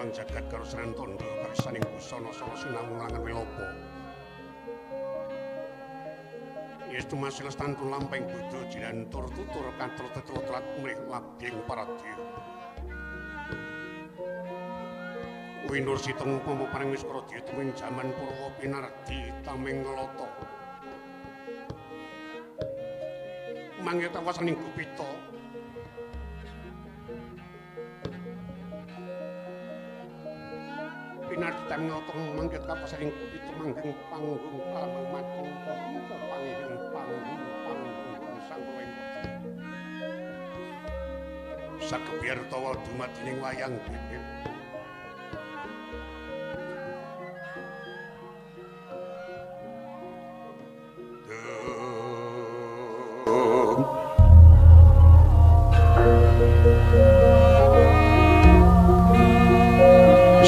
Alang jagat karo seran tondo kawisaning busana sala sinau langan wilopo. Yestu masih lestantun lampeng budo jiran tur tutur katur tetul telat mrih labing paradya. Winur situng upama parang wiskara dituming jaman Purwa pinardi tameng ngeloto. Mangya tawasaning gupita. Pinardi tameng ngeloto mangya tawasaning gupita manggeng panggung kalamang matung panggung panggung panggung sang wing. Sakebyar tawa dumadining wayang bibit.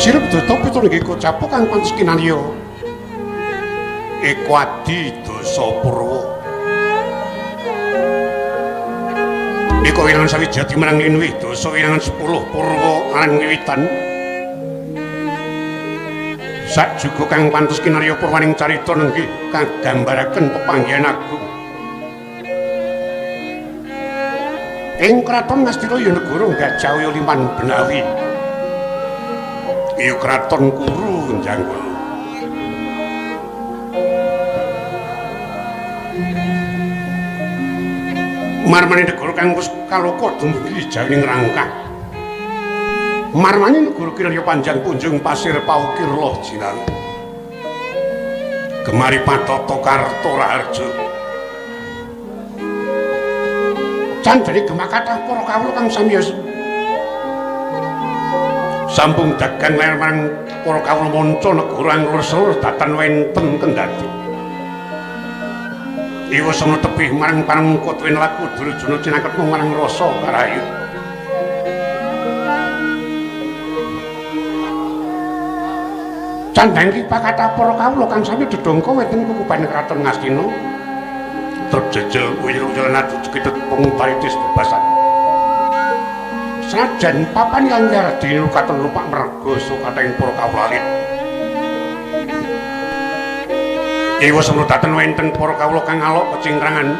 Sirup duta pitur nggih kocap kang pantes kinalya. Eko adi dasa purwa. Eko wilangan sawijati marang linuwih dasa wilangan 10 purwa aran wiwitan. Sak juga kang pantes kinarya purwaning carita nenggih kagambaraken pepanggihan agung. Ing kraton Ngastina ya negara Gajah Liman Benawi. Iya kraton Kuru Njanggala. Marmane negara kang wis kaloka dumugi jawing rangkah. Marmane negara kinarya panjang punjung pasir paukir loh jinawi. Gemari patata karta raharja. Candhane gemah kathah para kawula kang samiya sampung dagang layar marang para kawula manca negara anglur selur datan wenten kendhati. Iwa sono tebih marang parangkut winelaku durjana cinaketmu marang rasa karayu. Candhang kipakatah para kawula kang sami dedongko wenten kukuban kraton Ngastina. Terjejel uyul-uyulan adu cekitut pengutaritis bebasan. Senajan papan kang yardini katon lupak merga sukateng para kawula alit. Iwa semrutaten wenten para kawula kang alok kecingkrangan.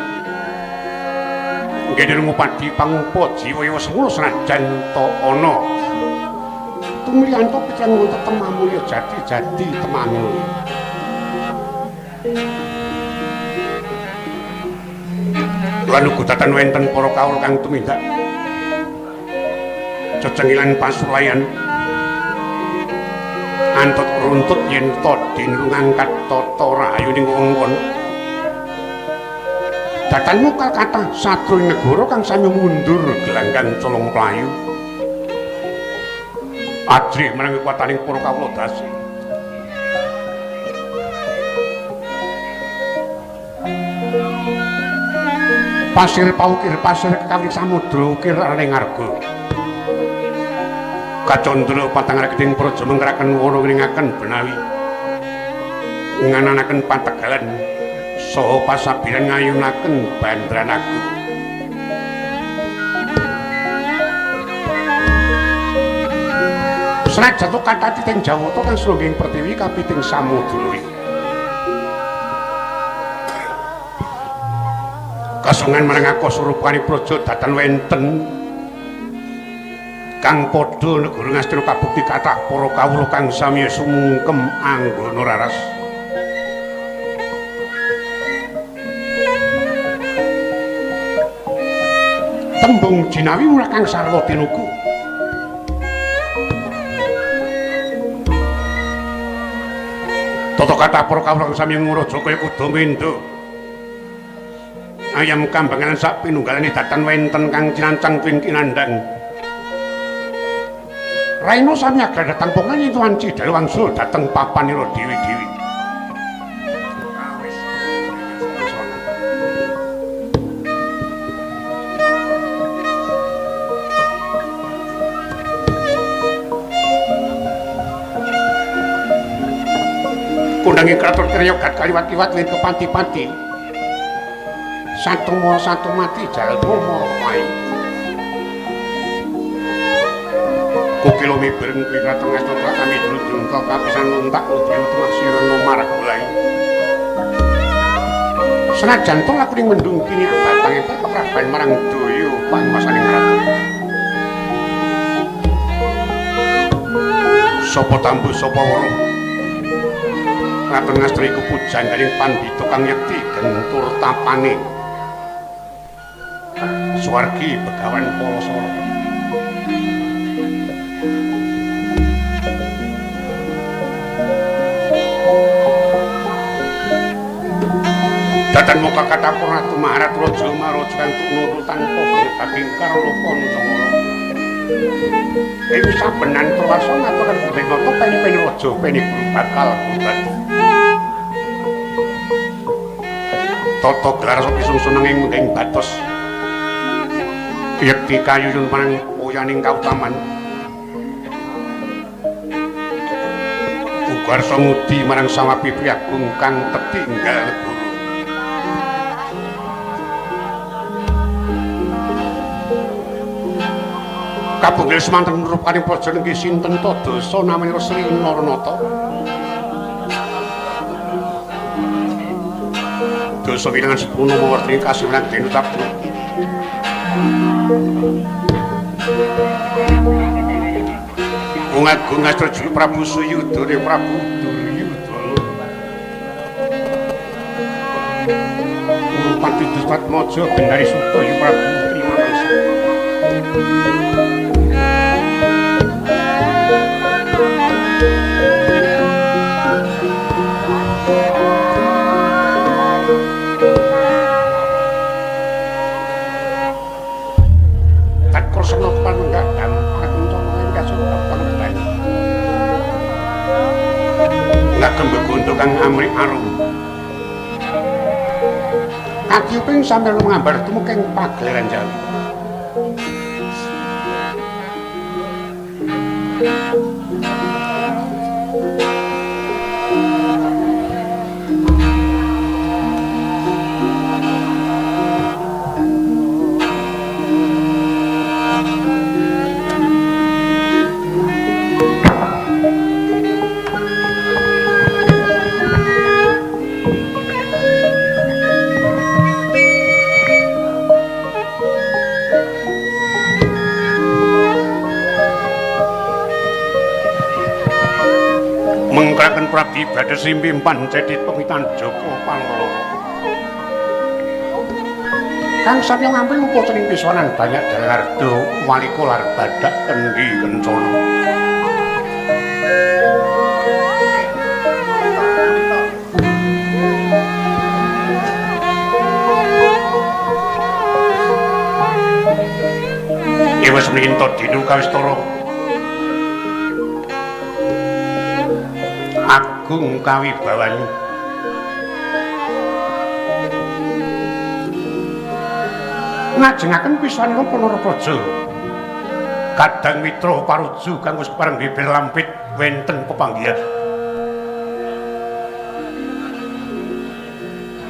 Nggih ngupadi pangupa jiwa iwa semula senajan ta ana. Tumliyanto pitrang wonten temamulya jati-jati temanu. Lan uga datan wenten para kawula kang tumindak cecengilan pasulayan antot runtut yen ta dinrungangkat tata rahayuning wewengkon. Datan mukal kathah satru negara kang sami mundur gelanggang colong mlayu. Ajrih marang kekuataning para kawula dasi. Pasir paukir pasir kekawing samudra ukir araning ngarga. Kacandra patang rekening praja menggeraken wana ngringaken benawi. Ngananaken pategalan saha pasabiran ngayunaken bandran agung. Senajan kathah titeng Jawata kang srungging pertiwi kapiting samudra. Kasongan marang akasa rupane praja datan wenten kang padha negara Ngastina kabukti kathah para kawula kang sami sumungkem anggana raras. Tembung jinawi murah kang sarwa tinuku. Tata kathah para kawula kang sami nguraja kaya kuda mendha. Ayam kambangan sak pinunggalane datan wenten kang cinancang twin kinandhang. Raina sami agar datang pongan tuan Cidal wangsul dateng papanira dewi-dewi. Kundangi kraton kirya kaliwat-liwat wit kepanti-panti. Satu mara satu mati jalma mara pai. Kukil Elo mibreng kuwi kraton Ngastina kami drunjung kapisan luntak udya tumasirana margulai. Senajan to laku ning mendung kini abatange kepraban marang daya panguwasaning kraton. Sapa tambuh sapa weruh. Kraton Ngastina iku pujangganing pandhita kang yekti gentur tapane. Swargi Begawan Palasara. Datan muka katapur Ratu Maharatu Raja Maharaja kang nurut tanpa baging karo Pancawara. Ing sabenan tuwasa ngaturaken budaya peni-peni raja peni guru bakal guru. Tata gelar sopi sungsuneng ing ing batos. Yekti kayuyun marang oyaning kautaman. Uga arsa ngudi marang Samapi Agung kang tetinggal negara. Kabunggil semanten rupaning praja nggih sinten ta dasa namanya Sri Naranata. Dasa wilangan sepuluh mawardi kasiwilan dene ucap. Wong agung Astra Juru Prabu Suyudana Prabu Duryudana. Urupati Dusatmaja Gendari Suta ya Prabu Trimanasa. Kang amri arum. Kadiyuping sampeyan ngambar tumungking pagelaran Jawi. Mengkraken prabdi badhe simpim panceti pemitan Joko Pangloro. Kang samya ngambil upacara pisanan banyak dalardo walikolar badak kendi kencana. Ewa seminto dinu kawistara agung kawibawani. Ngajengaken pisanipun Panarapraja. Kadang mitra paruju kang wis kepareng bibir lampit wenten pepanggihan.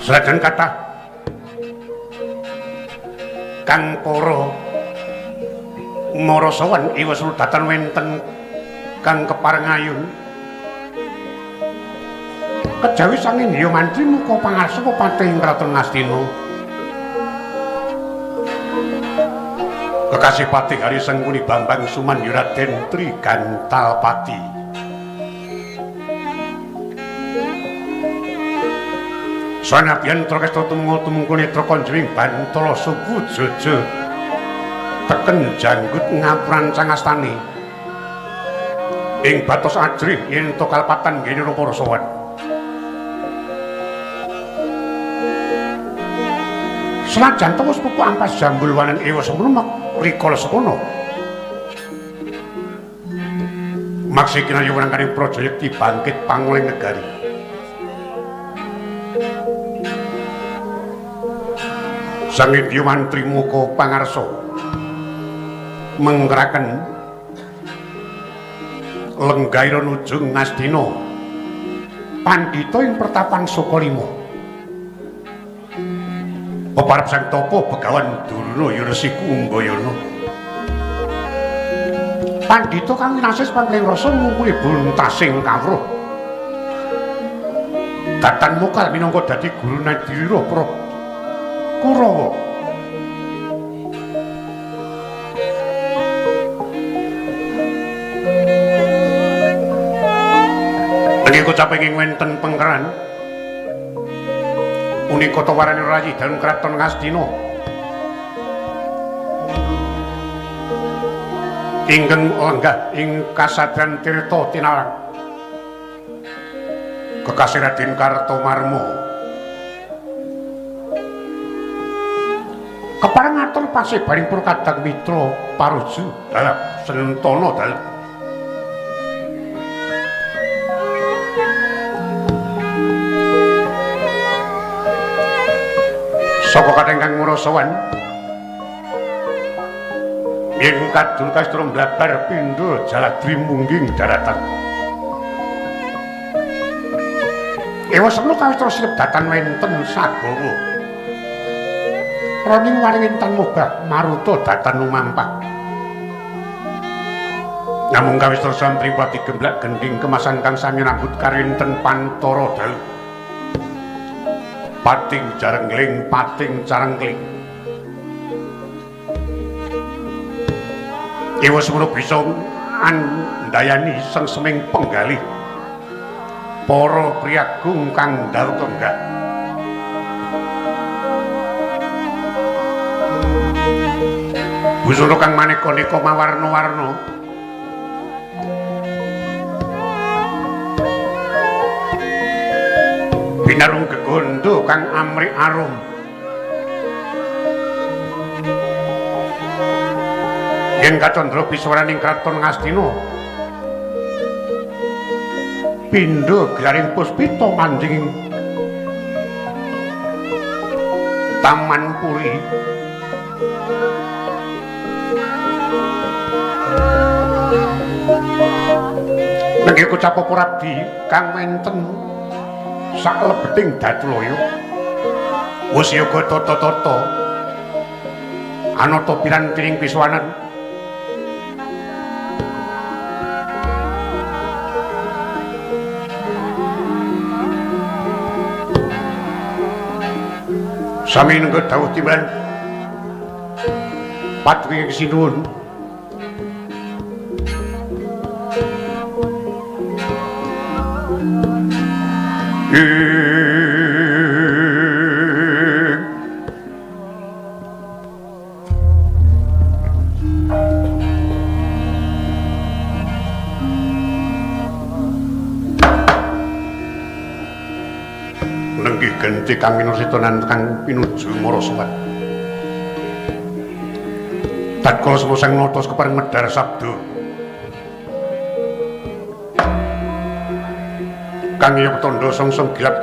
Senajan kathah kang para marasawan iwa srudatan wenten kang kepareng ayun. Kejawi sang Indya Mantri muka pangarsa pepatih ing Kraton Ngastina. Kekasih Patih Hari Sengkuni Bambang Suman Raden Trigantalpati. Sanabyan trakesta tumunga tumungkul netra konjuring bantala suku jojo teken janggut ngapuran cangastane. Ing batos ajrih yen to kalpatan nggene para sowan. Senajan to wis pupuk ampas jambul wanen ewa semono rikala semono. Maksi kinayu wenangkaning praja yekti bangkit panguleng negari. Sang Indya Mantri muka pangarsa menggeraken lenggaira nujung Ngastina pandhita ing pertapan Sukalima. Peparap sang tapa Begawan Durna ya Resi Kumbayana. Pandhita kang winasis pangling rasa ngungkuli buntasing kawruh. Datan mokal minangka dadi guru nadira para Kurawa. Nanging kocap ing wenten pengkeran punika tawarane rayi dalem kraton Ngastina. Ingkang lenggah ing kasadran Tirta Tinarang kekasih Raden Kartomarma. Kepareng ngatur pasebaring para kadang mitra paruju dalem sentana dalem. Saka kadang kang murasawan yen kadul kastra mblabar pindha jaladri mungging daratan. Ewa semno kawitra silep datan wenten sagawa. Roning waringin tan mobah maruta datan lumampah. Namung kawitra santri pati gemblak gendhing kemasan kang sami rambut karinten pantara dalu. Pating jarengling pating carengling. Ewa semono bisa andayani sengseming penggalih para priyagung kang ndawet lenggah. Busana kang maneka-neka mawarna-warna. Binarung gegondo kang amrik arum. Yen kacandra piswaraning kraton Ngastina pindha glaring puspita manjing Taman Puri. Nenggih kocap Purabdi kang wenten saklebeting Datulaya wis yoga tata-tata anata pirantining piswanan. Sami nenggo dawuh timbalan patuhi sinuwun. Nenggih genti kang minusitonan kang pinuju Maraswat. Tatkala semua sang nata kepareng medhar sabda. Kang iya petandha songsong gilap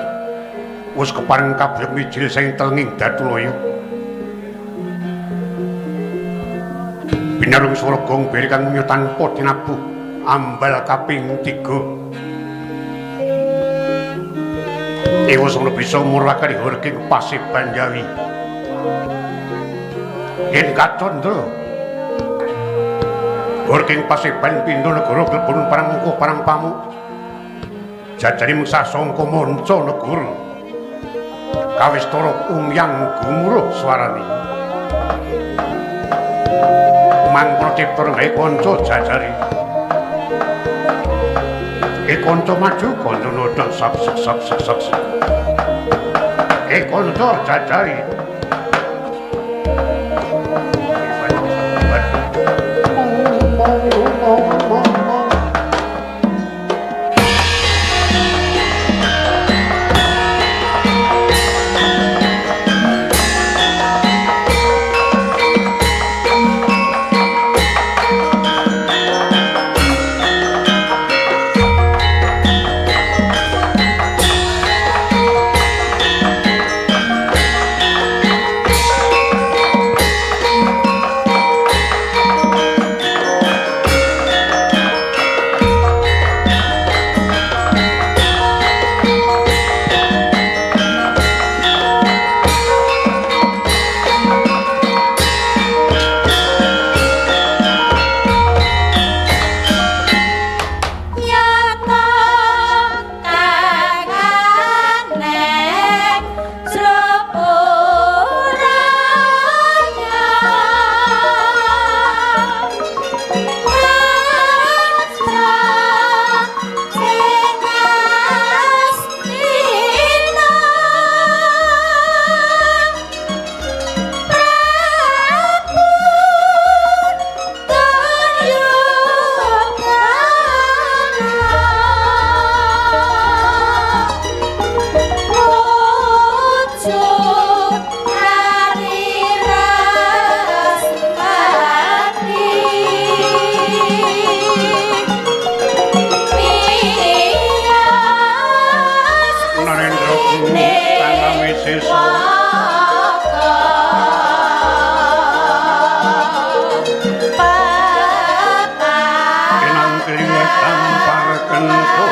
wis kepareng kabyek mijil sing telenging Datulaya. Binarung swara gong beri kang munyo tanpa tinabuh ambal kaping 3. Ewa semono bisa murwakani horking Paseban Jawi. Yen kacandra horking Paseban pindha negara klebon parang mukuh parang pamuk. Jajane mung sasangka manca negara. Kawistara umyang gumuruh swarane. Mangkono cipta renggahe kanca jajare. Kanca maju kanca nodong sap sap sap sap sap. Kanca jajari. wisesa Kenang kriwetan parkentono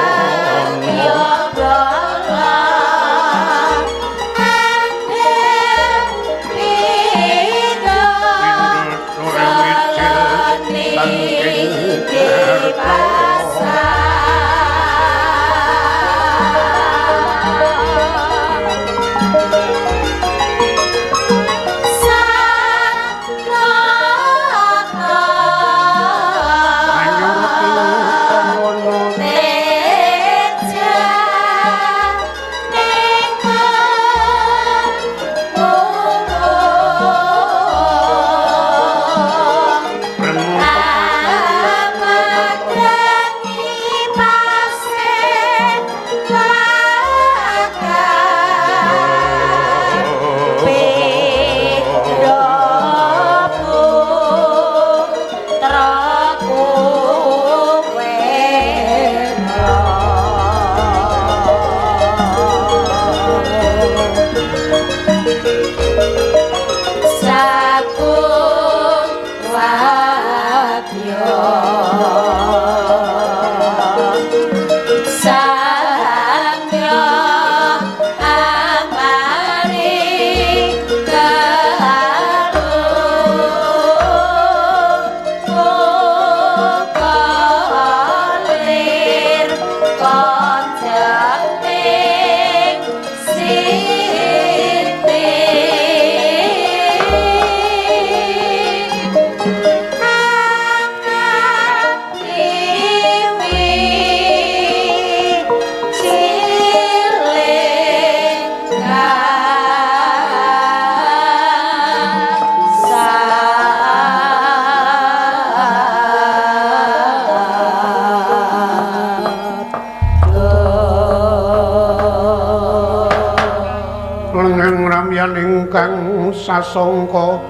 Ingkang sasongko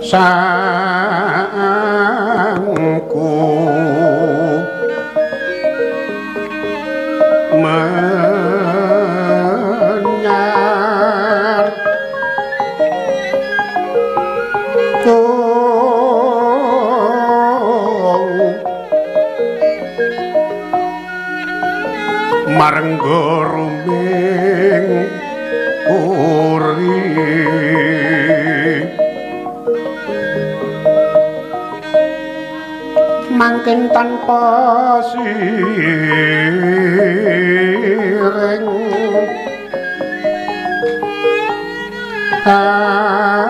sangku menyar marenggo ruming uri mangken tanpa siring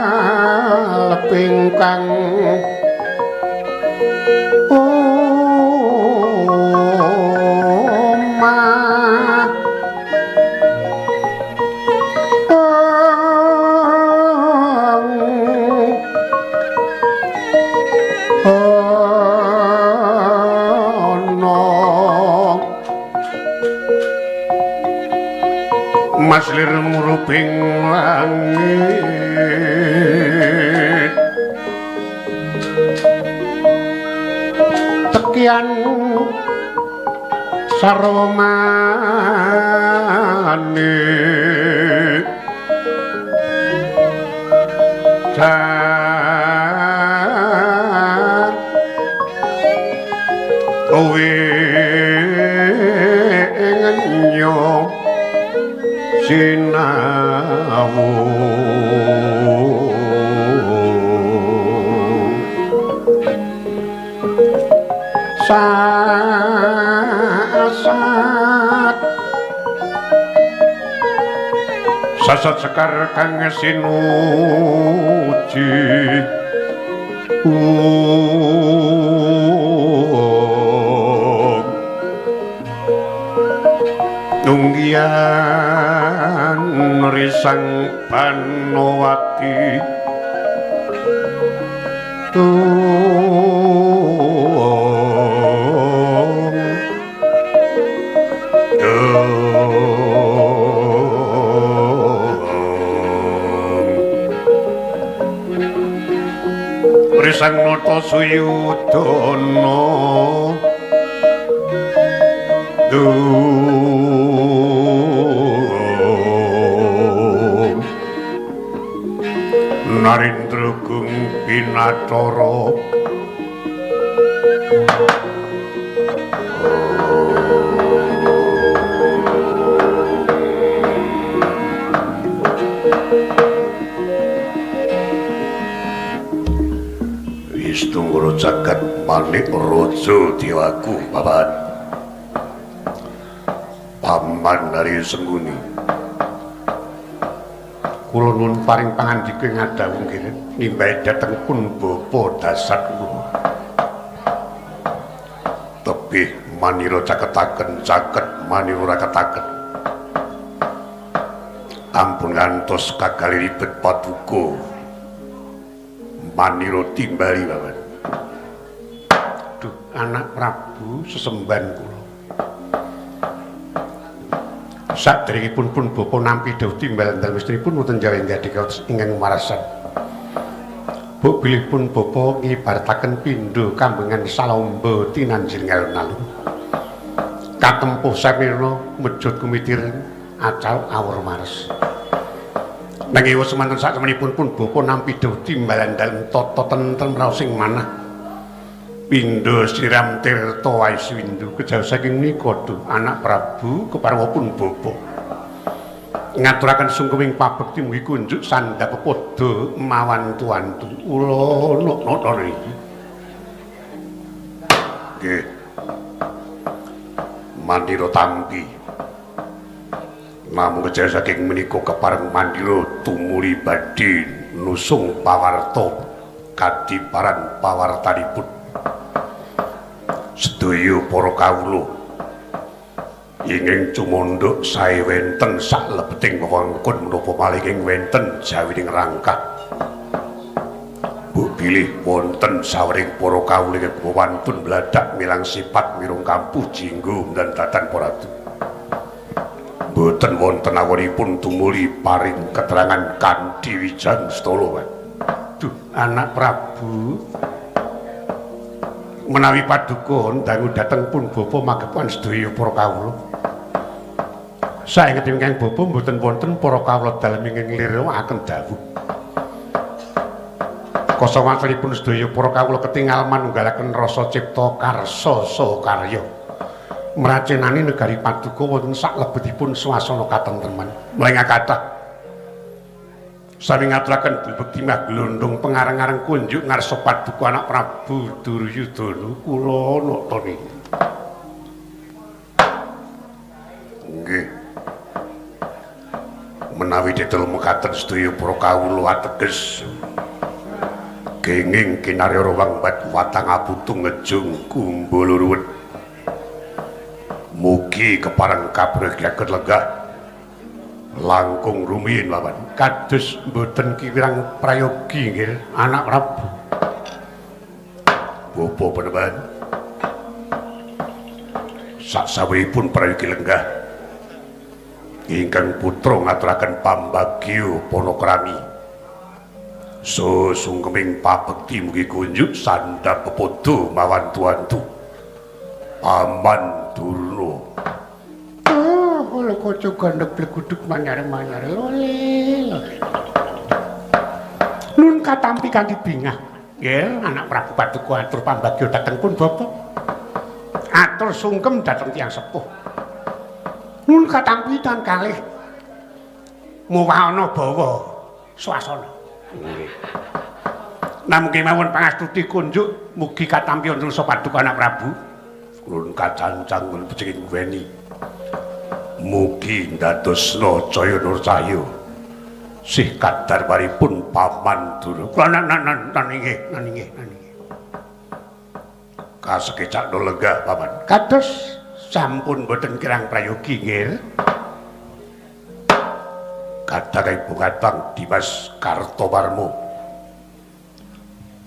aleping kang Mas lir murubing langit tekian saromane jan kowe ngenyo sinawu sasat sasat sekar kang sinuji nunggian risang Banowati tung dung Sang Nata Suyudana Narendra Gung Pinacara Wistunggara jagat manik raja dewaku paman. Paman Arya Sengkuni. Kula nuwun paring pangandika ing adawung nggih nimbahe dhateng pun Bapa Dasat kula. Tebih manira caketaken caket manira raketaken. Ampun ngantos kagali ribet paduka. Manira timbali paman. Duh, anak Prabu sesembahan kula. Saderengipun pun bapa nampi dawuh timbal dalem istrinipun wonten jawi ngadhika ingkang marasan. Bok bilih pun bapa ngibarataken pindha kambengan salamba tinanjir alun-alun. Katempuh samirna mejot kumitir acal awur mares. Nanging ewa semanten saktemenipun pun bapa nampi dawuh timbalan dalem tata tentrem raos ing manah. Pindha siram tirta aiswindu kejauh saking menika duh anak Prabu keparwa pun bapa. Ngaturaken sungkeming pabekti mugi kunjuk sandhap pepadha mawantu-wantu. Ula nata iki. Nggih. Mandira tampi. Namung kejauh saking menika kepareng mandira tumuli badhe nusung pawarta kadiparan pawartanipun. Sedaya para kawula ingkang cumandhak sae wenten saklebeting wewengkon menapa malih ing wenten jawining rangkah. Mbok bilih wonten sawring para kawula ingkang wantun bladhak milang sipat mirung kampuh jinggo dan datan paradu. Mboten wonten awonipun tumuli paring keterangan kanthi wijang stala. Duh, anak Prabu menawi paduka dangu dhateng pun bapa magepokan sedaya para kawula. Saenget ingkang bapa mboten wonten para kawula dalem ingkang nglirakaken dawuh. Kosong-kosongipun sedaya para kawula ketingal manunggalaken rasa cipta karsa saha karya. Mracenani negari paduka wonten saklebetipun swasana katentreman. Mlengah kathah sami ngaturaken bekti maglundung pengareng-areng kunjuk ngarsa paduka anak Prabu Duryudana kula nata niki. Nggih. Menawi didel mekaten sedaya para kawula ateges kenging kinarya rawang watang aputung ngejung kumbala ruwet. Mugi kepareng kabragyaken lenggah langkung rumiyin lawan kados mboten kiwirang prayogi nggih anak Prabu. Bapa panembahan saksawipun prayogi lenggah ingkang putra ngaturaken pambagya panakrami so sungkeming pabekti mugi kunjuk sandhap pepadha mawantu-wantu Paman Durna. Oh, kula kaca gandhek bleguduk manyar-manyar lole lole. Nun katampi kanthi bingah. Nggih, anak Prabu paduka atur pambagya dhateng pun bapa. Atur sungkem dhateng tiyang sepuh. Nun katampi tan kalih. Muwah ana bawa swasana. Nggih. Namung kemawon pangastuti kunjuk mugi katampi wonten paduka anak Prabu. Kula kacancang becik weni. Mugi ndadosna caya nur cahya sih kadarmaripun Paman Durna. Kula nan inggih, nan inggih, nan inggih. Kasekecakno lenggah Paman. Kados sampun boten kirang prayogi nggih. Kadang ibu kadang Dimas Kartomarmo.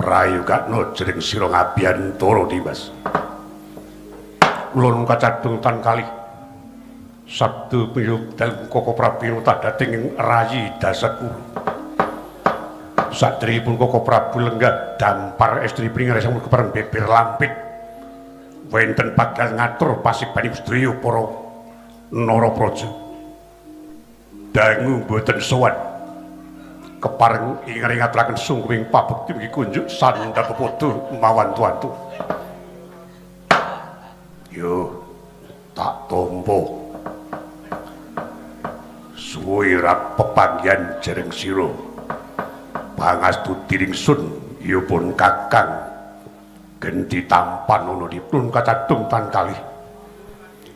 Prayogakno jering sira ngabiyantara Dimas. Kula nun kacadhung tan kalih sabda piyuk dalem Koko Prabu dhateng ing rayi Dasakuru. Sadèrèngipun Koko Prabu lenggah dampar estrinipun ingkang kepareng beber lampit. Wenten bakal ngatur pasibaning sedaya para narapraja. Dangu mboten sowan. Kepareng ingkang ngaturaken sungkuming pabekti mugi kunjuk sandhap pepodo mawantu-wantu. Yo tak tampa. Suwe ra pepanggihan jereng sira. Pangastuti ringsun ya pun Kakang genti tampan ana dipun kacadung tan kalih.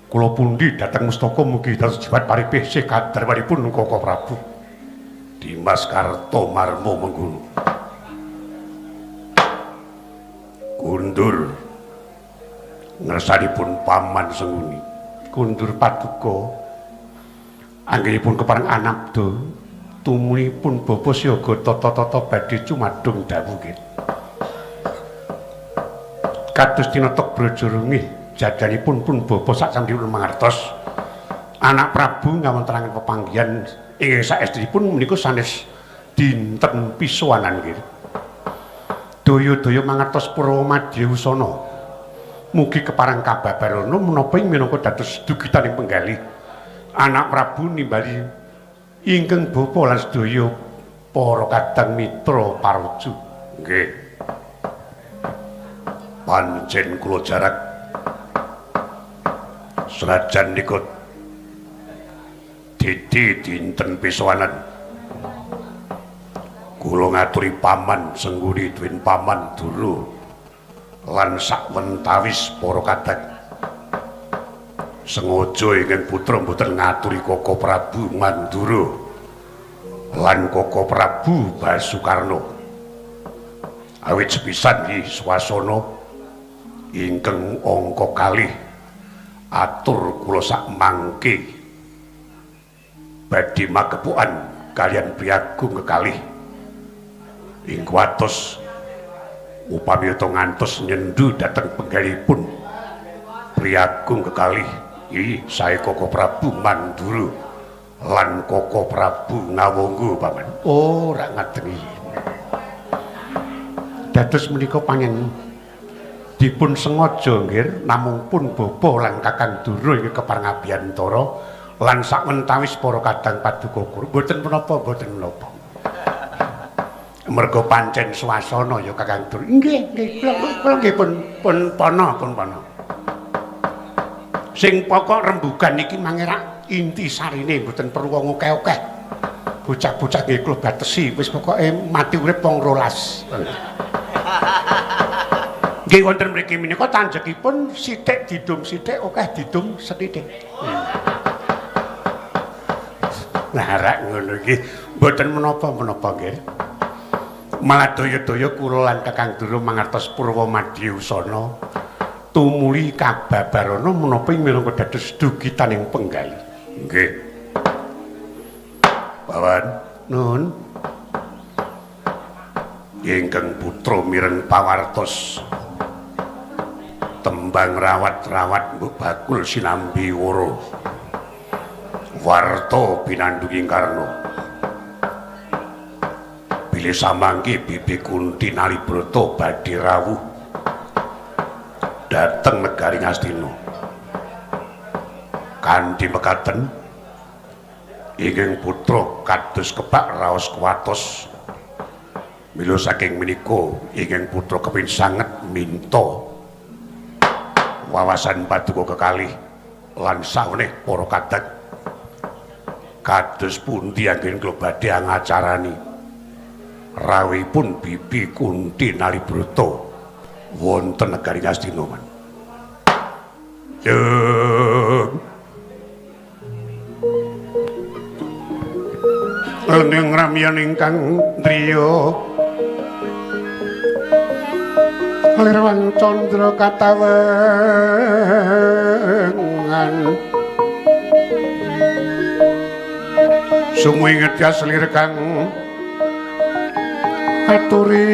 Kula pundi dhateng mustaka mugi dados jiwat paripih sih kadarmanipun Koko Prabu Dimas Kartomarmo Menggulu. Kundur ngersanipun Paman Senguni. Kundur paduka anggenipun kepareng anabda tumulipun bapa siaga tata-tata badhe cumadung dawuh nggih. Kados tinatek brajarungih jajanipun pun bapa saksampanipun mangertos anak Prabu ngawontenaken pepanggihan ingkang saestrinipun menika sanes dinten pisowanan nggih. Daya-daya mangertos Purwa Madyahusana mugi kepareng kababarana menapa ing minangka dados dugitaning penggalih anak Prabu nimbali ingkang bapa lan sedaya para kadang mitra paraja. Nggih. Pancen kula jarak senajan nika didi dinten pisowanan kula ngaturi Paman Sengguni duwin Paman Dura lan sakwentawis para kadang. Sengaja ingkang putra mboten ngaturi Koko Prabu Mandura lan Koko Prabu Basukarna. Awit sepisan nggih swasana ingkang angka kalih atur kula sak mangke badhe makepukan kaliyan priyagung kekalih ing kuwatos upami ngantos nyendu dhateng penggalihipun priyagung kekalih I sae Koko Prabu Mandura lan Koko Prabu Ngawangga Paman. Oh, ora ngaten iki. Dados menika pangen dipun sengaja nggih namung pun bapa lan Kakang Dura ingkang kepareng abiyantara lan sakwentawis para kadang paduka guru. Mboten menapa, mboten menapa. Merga pancen swasana ya Kakang Dura. Nggih, nggih, kula nggih pun pana, pun pana. Sing pokok rembugan iki mangerak inti sarine mboten perlu wong akeh-akeh. Bocah-bocah nggih kula batesi wis pokoke mati urip wong 12. Nggih wonten mriki menika tanjekipun sithik didum sithik akeh didum sethithik. Lah rak ngono iki mboten menapa-menapa nggih. Malah daya-daya kula lan Kakang Dura mangertos Purwa Madyahusana tumuli kababarana menapa ing minangka dados dugitaning penggalih. Nggih. Pawan, nun. Ingkang putra mireng pawartos tembang rawat-rawat mbok bakul sinambi wara. Warta pinandunging karna. Bilih samangke Bibi Kunti Nalibrata badhe rawuh dhateng negari Ngastina. Kanthi mekaten ingkang putra kados kebak raos kuwatos. Mila saking menika ingkang putra kepengin sanget minta wawasan paduka kekalih lan saweneh para kadang kados pundi anggen kula badhe angacarani rawuhipun Bibi Kunti Nalibrata wonten negari Ngastina. Leneng ramyan ingkang driya lirwang candra katawengan sumuwi ngedyas lir kang aturitan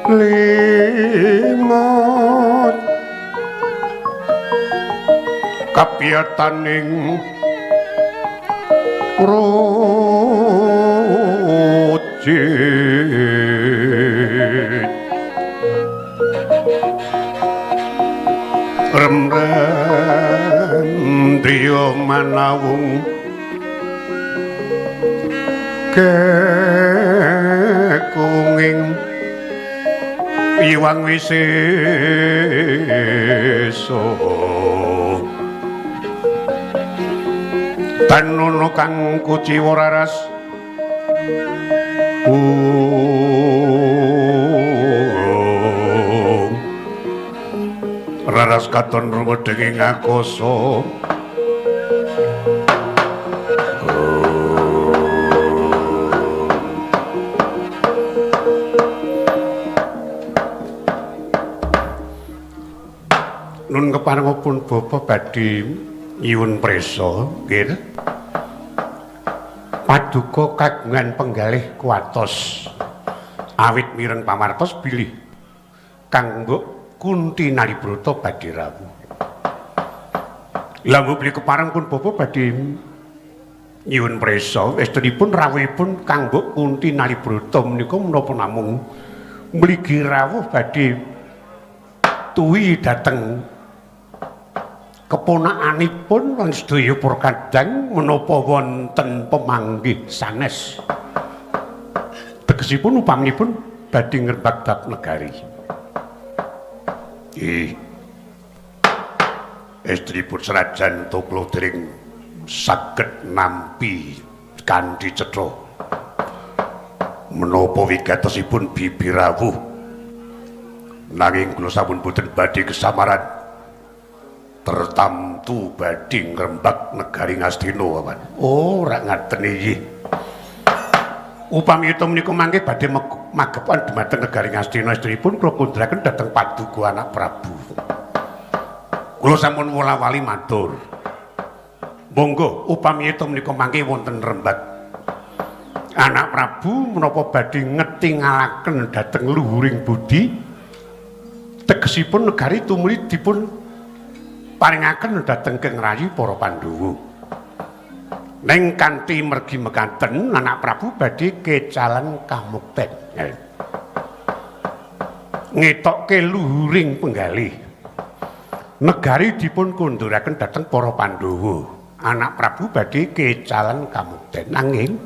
limut Kapiyataning rujit remrem driya manawung kekunging iwang wisesa tanono kang kuciwa raras raras katon rumedheng ing akasa. Nun keparengipun bapa badhe nyuwun prisa nggih. Paduka kagungan penggalih kuwatos awit mireng pamartos bilih Kang Mbok Kunti Nalibrata badhe rawuh. Lah mbok bilih kepareng pun bapa badhe nyuwun prisa estunipun rawuhipun Kang Mbok Kunti Nalibrata menika menapa namung mligi rawuh badhe tuwi dhateng keponakanipun lan sedaya para kadang menapa wonten pemanggih sanes. Tegesipun upaminipun badhe ngrembak bab negari. Nggih. Estripun senajan kula dereng saged nampi kanthi cetha menapa wigatosipun bibi rawuh, nanging kula sampun boten badhe kesamaran tertamtu badhe ngrembak negari Ngastina paman. Oh, ora ngaten iki. Upami itu menika mangke badhe magepokan dumateng negari Ngastina estrinipun kula kundhuraken dhateng paduka anak Prabu. Kula sampun wola-wali matur. Monggo upami itu menika mangke wonten rembak anak Prabu menapa badhe ngetingalaken dhateng luhuring budi tegesipun negari tumuli dipun paringaken dhateng Keng Rayi para Pandhawa. Ning kanthi mergi mekaten anak Prabu badhe kecalan kamukten. Ngetokke luhuring penggalih. Negari dipun konduraken dhateng para Pandhawa. Anak Prabu badhe kecalan kamukten. Nanging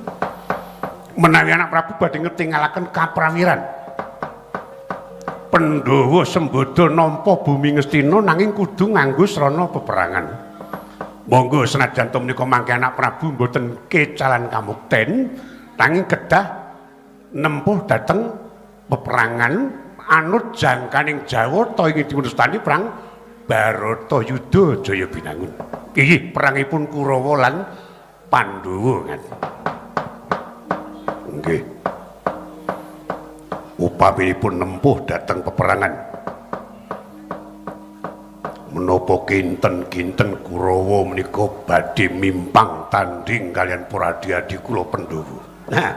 menawi anak Prabu badhe ngetingalaken kaprawiran Pandhawa sembada nampa bumi Ngastina nanging kudu nganggo srana peperangan. Monggo senajan to menika mangke anak Prabu mboten kecalan kamukten nanging kedah nempuh dhateng peperangan anut jangkaning Jawata ing dipunwastani perang Baratayuda Jaya Binangun. Inggih perangipun Kurawa lan Pandhawa. Nggih. Upaminipun nempuh dhateng peperangan menapa kinten-kinten Kurawa menika badhe mimpang tanding kalian para adi-adi kula Pandhawa. Nah,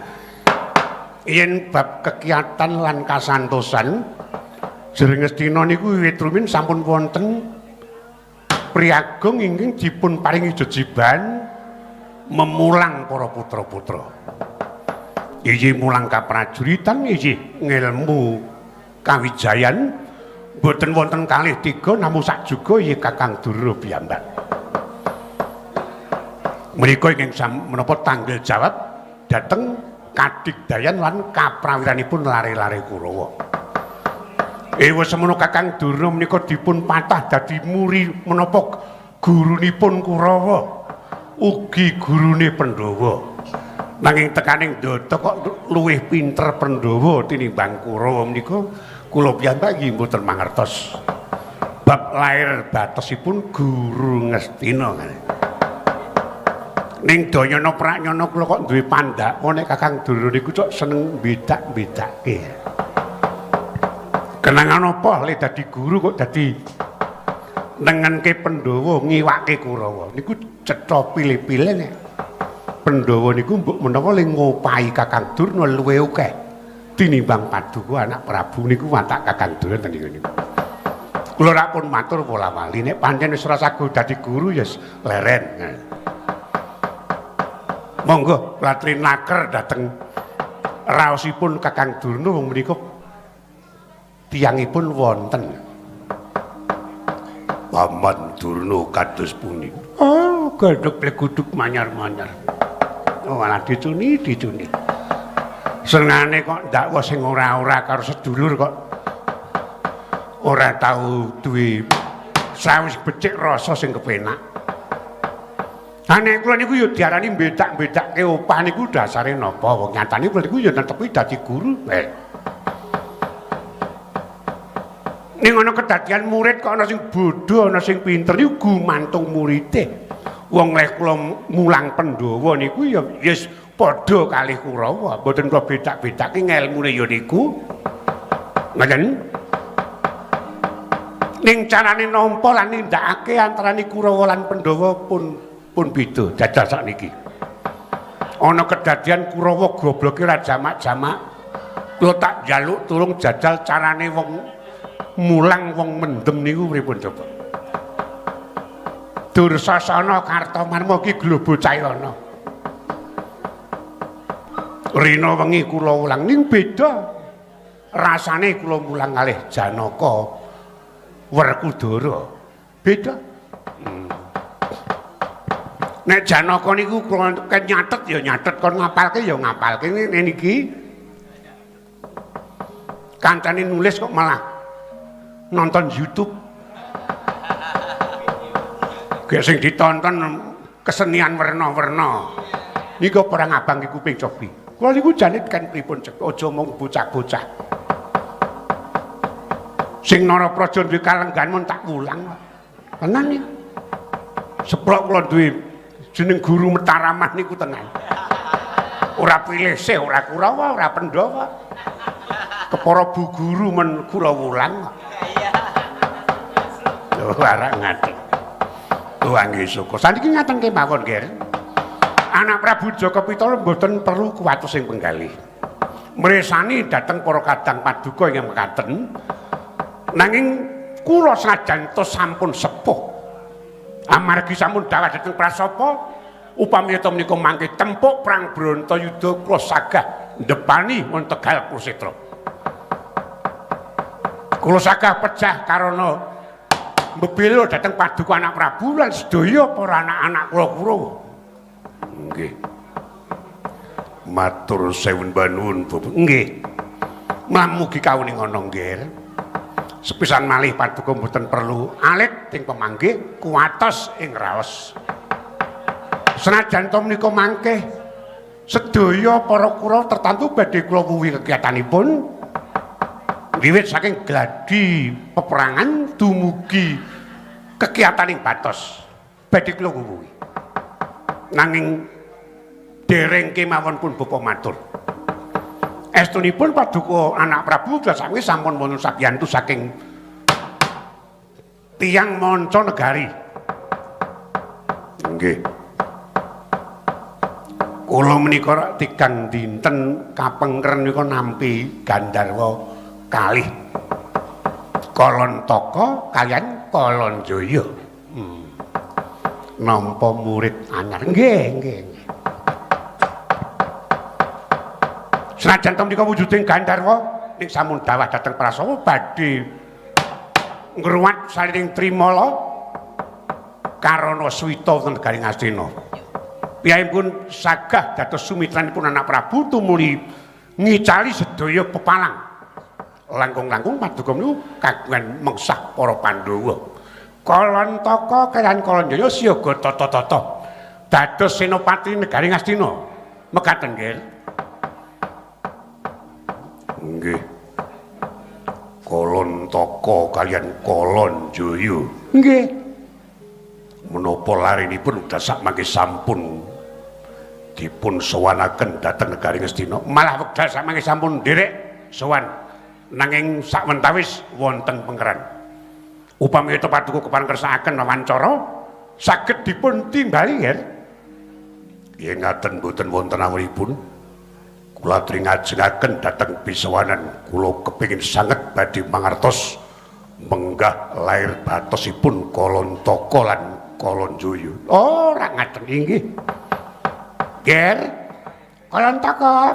yen bab kekiatan lan kasantosan Jering Ngastina niku wiwit rumin sampun wonten priyagung ingkang dipun paringi jejiban memulang para putra-putra. Inggih mulang kaprajuritan, inggih ngelmu kawijayan, boten wonten kalih tiga namung sak juga inggih Kakang Durna piyambak. Menika ingkang menapa tanggel jawab dhateng kadigdayan lan kaprawiranipun lare-lare Kurawa. Ewa semono Kakang Durna menika dipun patah dadi muri menapa gurunipun Kurawa, ugi gurune Pandhawa. Nanging tekaning ndata kok luwih pinter Pandhawa tinimbang Kurawa menika kula piyambak nggih mboten mangertos. Bab lair batosipun guru Ngastina. Ning dayana pranyana kula kok duwe pandhaka nek Kakang Durna niku cok seneng bedak-bedake. Kenangan apa le dadi guru kok dadi nengenke Pandhawa ngiwake Kurawa niku cetha pilih-pilih nek Pandhawa niku mbok menawa le ngopahi Kakang Durna luwih akeh tinimbang paduka anak Prabu niku watak Kakang Durna ten niku. Kula rak pun matur wola-wali nek pancen wis ora sago dadi guru ya leren. Monggo latri naker dhateng raosipun Kakang Durna wong menika tiyangipun wonten. Paman Durna kados punika. Oh, gedhek pleguduk manyar-manyar. Oh, malah dicuni, dicuni. Senengane kok ndakwa sing ora-ora karo sedulur kok ora tau duwe sawis becik rasa sing kepenak. Ha nek kula niku ya diarani mbedak-mbedakke opah niku dasare napa? Wong nyatane kula niku ya netepi dadi guru. Ning ana kedadian murid kok ana sing bodho, ana sing pinter niku gumantung muride. Wong leh kula mulang Pandhawa niku ya wis padha kalih Kurawa, mboten kula bedak-bedake ngelmune ya niku. Ngoten. Ning carane nampa lan nindakake antarane Kurawa lan Pandhawa pun beda jajal sakniki. Ana kedadian Kurawa gobloke ra jamak-jamak. Kula tak njaluk tulung jajal carane wong mulang wong mendem niku pripun coba. Dursasana Kartomarma ki globo cayana. Rina wengi kula ulang ning beda rasane kula mulang kalih Janaka Werkudara. Beda. Nek Janaka niku kula ken nyatet ya nyatet, kon ngapalke ya ngapalke. Nek niki kancane nulis kok malah nonton YouTube. Gek sing ditonton kesenian werna-werna. Niku perang abang iki kuping cobi. Kula niku jane kan pripun cek aja mung bocah-bocah. Sing Narapraja duwe kalenggan mun tak wulang. Tenan iki. Seplok kula duwe jeneng guru Mataramah niku tenan. Ora pilih sih, ora Kurawa, ora Pandhawa. Kepara bu guru men kula wulang. Lho arak ngaten. Tuhan nggih syukur. Saniki ngaten kemawon, Ger. Anak Prabu Jaka Pitala mboten perlu kuwatos sing penggalih. Mresani dhateng para kadang paduka ingkang mekaten. Nanging kula senajan tos sampun sepuh. Amargi sampun dawah dhateng prasapa upami yata menika mangke tempuk perang Bratayuda kula sagah ndepani wonten Tegal Kurusetra. Kula sagah pejah karana mbebela dhateng paduka anak Prabu lan sedaya para anak-anak kula Kurawa. Nggih. Matur sewun panuwun, Bapak. Nggih. Mugi kawuningan nggih. Sepisan malih paduka mboten perlu alit ing pemanggih kuwatos ing raos. Senajan to menika mangke sedaya para Kurawa tertantu badhe kula wuwi kegiatanipun wiwit saking gladi peperangan dumugi kegiatan ing batos badhe kula wuwi. Nanging dereng kemawon pun bapa matur. Estunipun paduka anak Prabu sami sampun wonten sabiyantu saking tiyang manca negari. Nggih. Kula menika rak tigang dinten kapengker nika nampi Gandharwa kalih Kalontaka kaliyan Kalanjaya. Nampa murid anyar. Nggih, nggih. Senajan to menika wujuding Gandharwa ning sampun dawah dhateng Prasawa badhe ngruwat salining Trimala karana swita wonten negari Ngastina. Piyambakipun sagah dados sumitranipun anak Prabu tumuli ngicali sedaya pepalang. Langkung-langkung paduka niku kagungan mengsah para Pandhawa. Kalontaka kaliyan Kalanjaya siaga tata-tata dados senopati negari Ngastina. Mekaten nggih. Nggih. Kalontaka kaliyan Kalanjaya. Nggih. Menapa larinipun dasak mangke sampun dipun sowanaken dhateng negari Ngastina. Malah wekdal samangke sampun nderek sowan nanging sakwentawis wonten pengkeran. Upami yata paduka kepareng kersakaken wawancara saged dipun timbali nggih. Nggih ngaten mboten wonten awripun. Kula atri ngajengaken dhateng pisowanan kula kepingin sanget badhe mangertos Menggah lair batosipun Kalantaka lan Kalanjaya. Ora ngaten inggih. Ger Kalantaka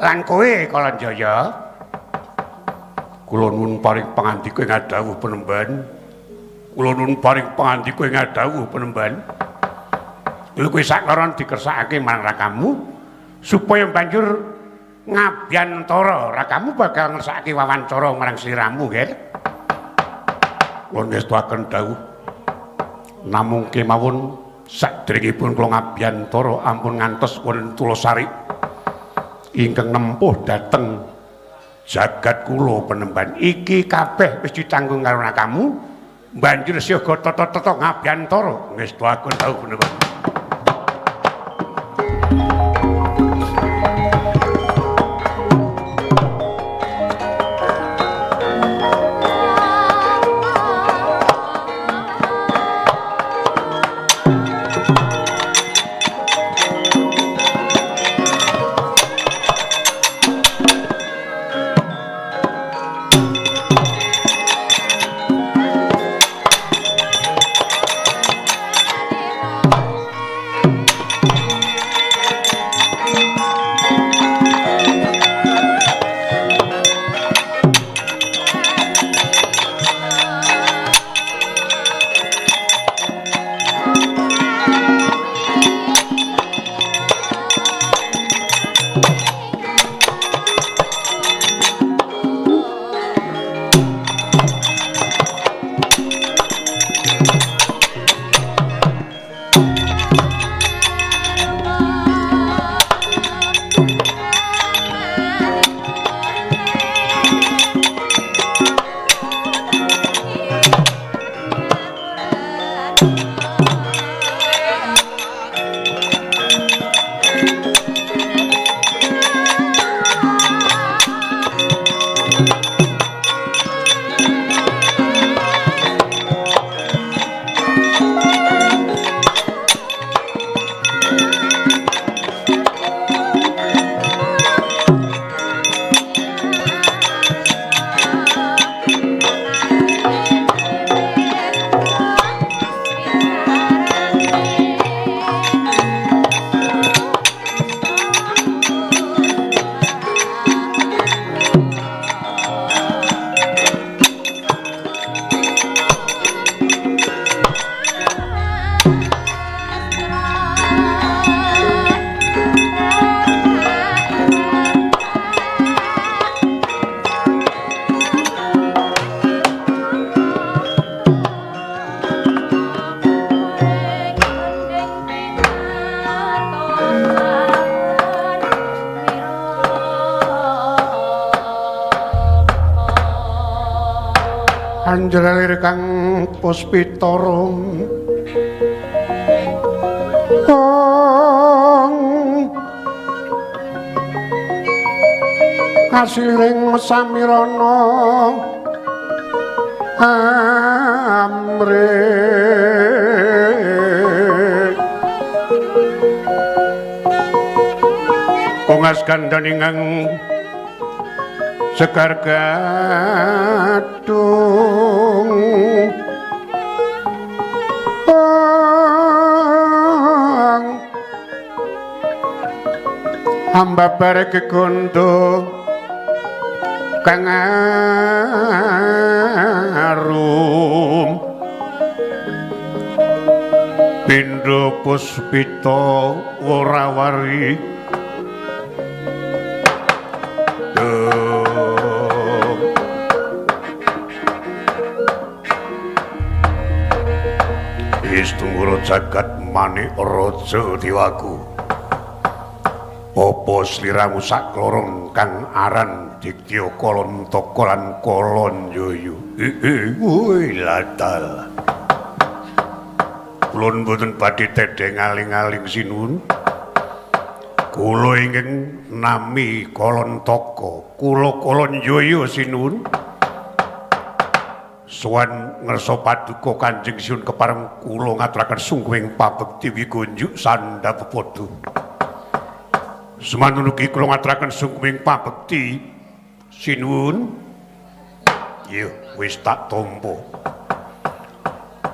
lan kowe Kalanjaya. Kula nuwun paring pangandika ing adhawuh penemban. Kula nuwun paring pangandika ing adhawuh penemban. Lha kowe sakloron dikersakake marang rakamu supaya banjur ngabyantara. Rakamu bakal ngersakake wawancara marang sliramu, Ger. Kula ngestuaken dawuh. Namung kemawon sakderengipun kula ngabyantara ampun ngantos wonten Tulasari ingkang nempuh dhateng jagat kula penemban. Iki kabeh wis ditanggung karo rakamu, banjur siaga tata-tata ngabyantara. Ngestuaken dawuh penemban. Anjlalir kang puspitara kasiring samirana amrih kongas gandhaningang sekar gadung hamba bare kegondo kang arum pindha puspita worawari. Istunggara jagat manik raja dewaku. Apa sliramu sakloron kang aran Digdaya Kalantaka lan Kalanjaya? Woi latal. Kula mboten badhe tedheng aling-aling sinuwun. Kula ingkang nami Kalantaka, kula Kalanjaya sinuwun. Sowan ngersa paduka Kanjeng Sinuwun kepareng kula ngaturaken sungguhing pabekti wigunjuk sandhapepada. Semanten ugi kula ngaturaken sungguhing pabekti sinuwun. Iya, wis tak tampa.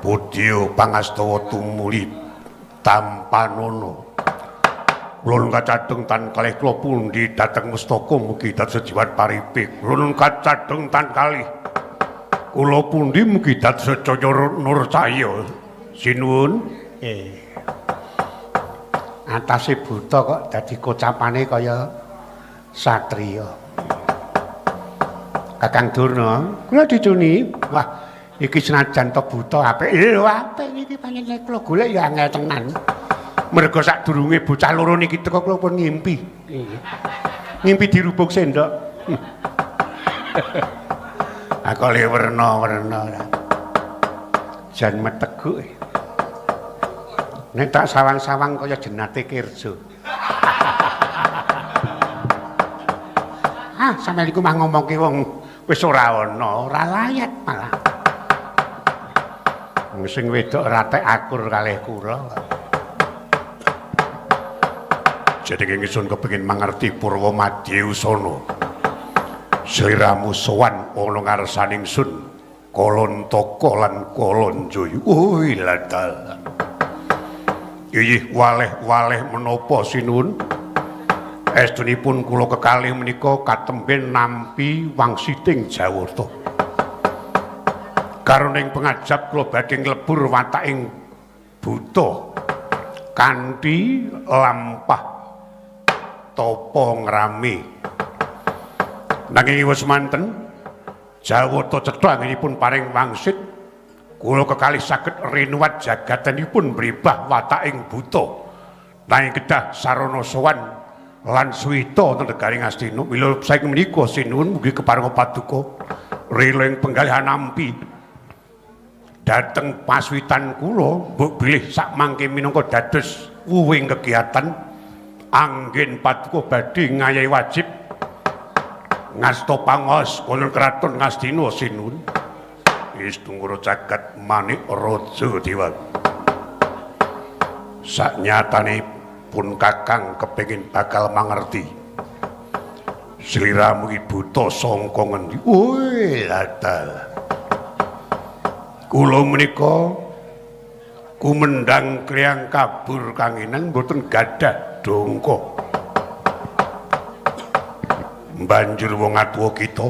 Budya pangastawa tumuli tampanana. Kula kacadheng tan kalih kula pundi dhateng mustaka mugi dados jiwan paripe. Kula kacadheng tan kalih kula pundi mugi dados caya nur cahya. Sinuwun. Atase buta kok dadi kocapane kaya satriya. Kakang Durna, kula dicuni. Wah, iki senajan to buta apik. Lho apik niki pancen kula golek ya angel tenan. Mergo sadurunge bocah loro niki teka kula pun ngimpi. Ngimpi dirubung sendok. Aku le werna-werna. Jan meteguk. Nek tak sawang-sawang kaya jenate Kirjo. Ah, sampeyan iku mah ngomongke wong wis ora ana, ora layat malah. Sing wedok ora tek akur kalih kula. Jenenge ingsun kepengin mangerti Purwa Madya Usana. Sliramu sowan ana ngarsaning ingsun Kalantaka lan Kalanjaya. Oh, ladal. Iyih waleh-waleh menapa sinuwun? Estunipun kula kekalih menika katemben nampi wangsiting Jawata. Karoning pengajap kula badhe nglebur wataking buta kanthi lampah tapa ngrame. Nanging wis manten Jawata cetha anggenipun paring wangsit kula kekalih saged rinuwat jagatanipun mribah wataking buta. Nanging kedah sarana sowan lan suwita wonten negaring Astina. Mila saking menika sinuwun mugi keparenga paduka rela ing penggalihan nampi dhateng paswitan kula mbok bilih sakmangke minangka dados wuwing kegiatan anggen paduka badhe ngayahi wajib ngasta pangaos wonten kraton Ngastina sinuwun. Istungara jagat manik raja dewa. Saknyatane pun kakang kepengin bakal mangerti sliramu iki buta sangka ngendi. Woi ladal. Kula menika kumendhang kriyang kabur kangenan mboten gadah dongko. Banjur wong atuwa kita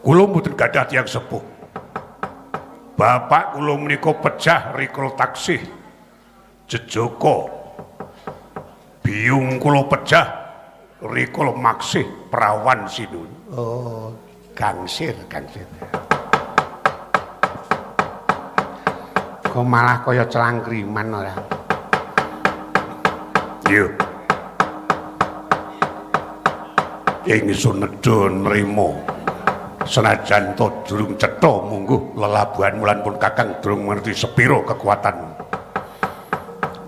kula mboten gadah tiyang sepuh. Bapak kula menika pejah rikala taksih jejaka. Biyung kula pejah rikala maksih prawan sinun. Oh, gangsir, gangsir. Kok malah kaya celangkriman ora? Iya. Ingsun nedha nrima. Senajan to durung cetha mungguh lelabuhan mulan pun kakang durung ngerti sepira kekuatan.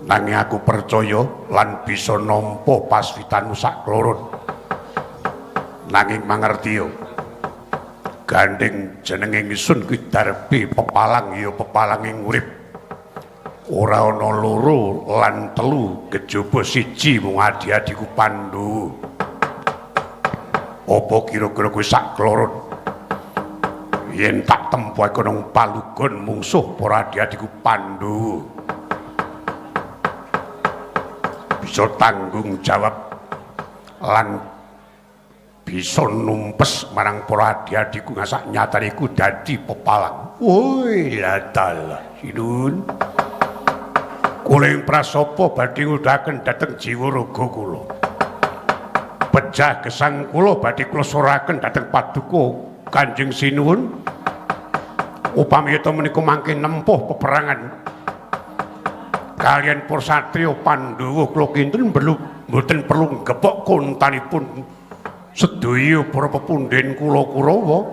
Nanging aku percaya lan bisa nampa paswitanmu sak kloron. Nanging mangertiya, gandeng jenenge ingsun kuwi darbi pepalang ya pepalang ing urip. Ora ana loro lan telu kejaba siji mung adi-adiku Pandhawa. Apa kira-kira kuwi sak kloron? Yen tak tempuh nang palugon mungsuh para adi-adiku Pandhawa, bisa tanggung jawab lan bisa numpes marang para adi-adiku ngasak nyatane iku dadi pepalang. Woi ladal sinun. Kula ing prasapa badhe ngudhaken dhateng jiwa raga kula. Pejah gesang kula badhe kula soraken dhateng paduka Kanjeng Sinuwun. Upami yata menika mangke nempuh peperangan kaliyan para satriya Pandhawa kula kinten mboten perlu gepok kontanipun sedaya para pepundhen kula Kurawa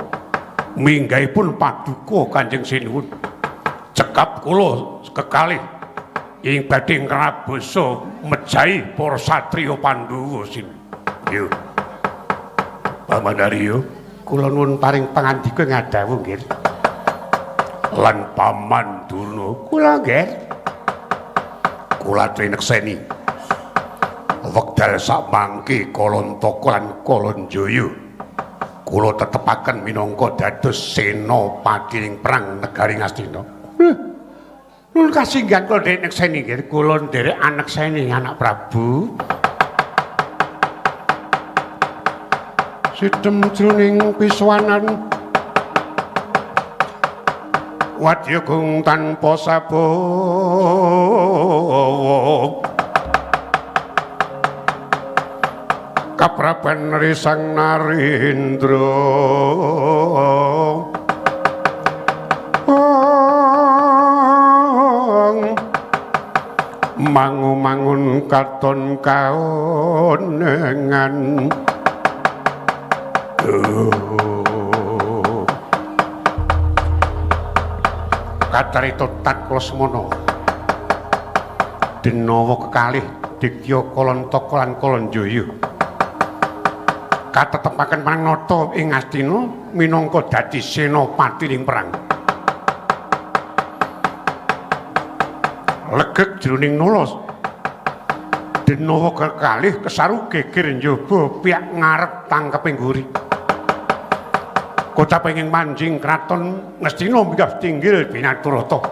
minggahipun paduka Kanjeng Sinuwun. Cekap kula kekalih ing badhe ngrabasa mejahi para satriya Pandhawa sin. Yo. Paman Arya, kula nuwun paring pangandika ngadhawuh nggih. Lan Paman Durna, kula nggih. Kula trinekseni. Wekdal sak mangke Kalantaka lan Kalanjaya Kula tetepaken minangka dados senopati ing perang negari Ngastina. Nuwun kasinggihan kula nderek nekseni nggih, kula nderek anekseni anak Prabu. Sidem jroning piswanan wadya gung tanpa sabawa kapraban Risang Narendra. Mangu-mangun katon kaonengan. Kacarita Tat Lesmana denawa kekalih Digya Kalantaka lan Kalanjaya katetepaken marang nata ing Ngastina minangka dadi senopati ing perang. Legeg jroning nala denawa kekalih kesaru geger njaba piyak ngarep tangkeping guri. Kota penging manjing kraton Ngastina minggah tinggil binaturata.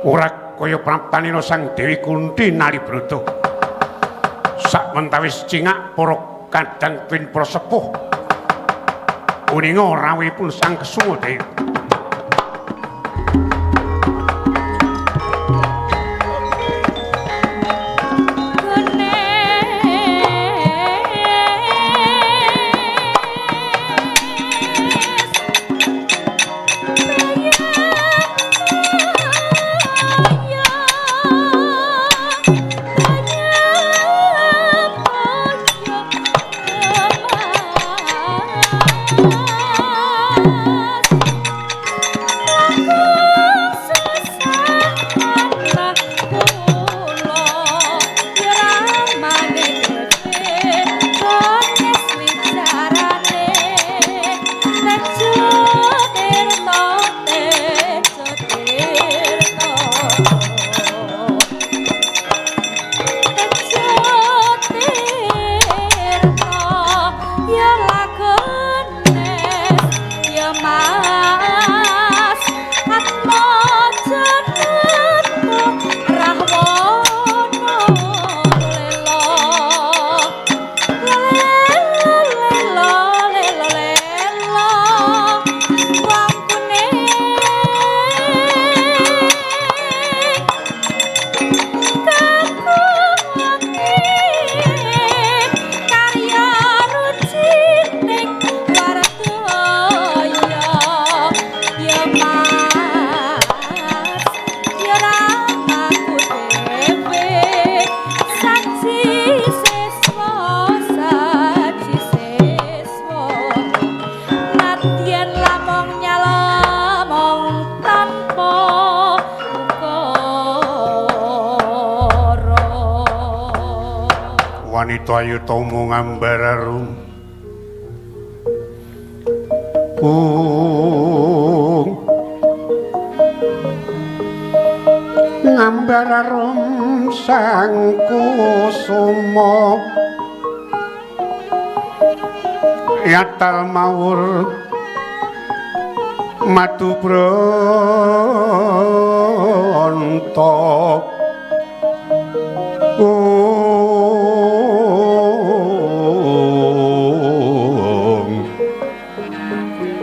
Ora kaya praptanina Sang Dewi Kunti Nalibrata. Sakwentawis cingak para kadang pin para sepuh uninga rawuhipun Sang Kesunga Dewi. Wanita ayu tomo ngambararum ung ngambararum sang kusuma yatal mawur madu bronto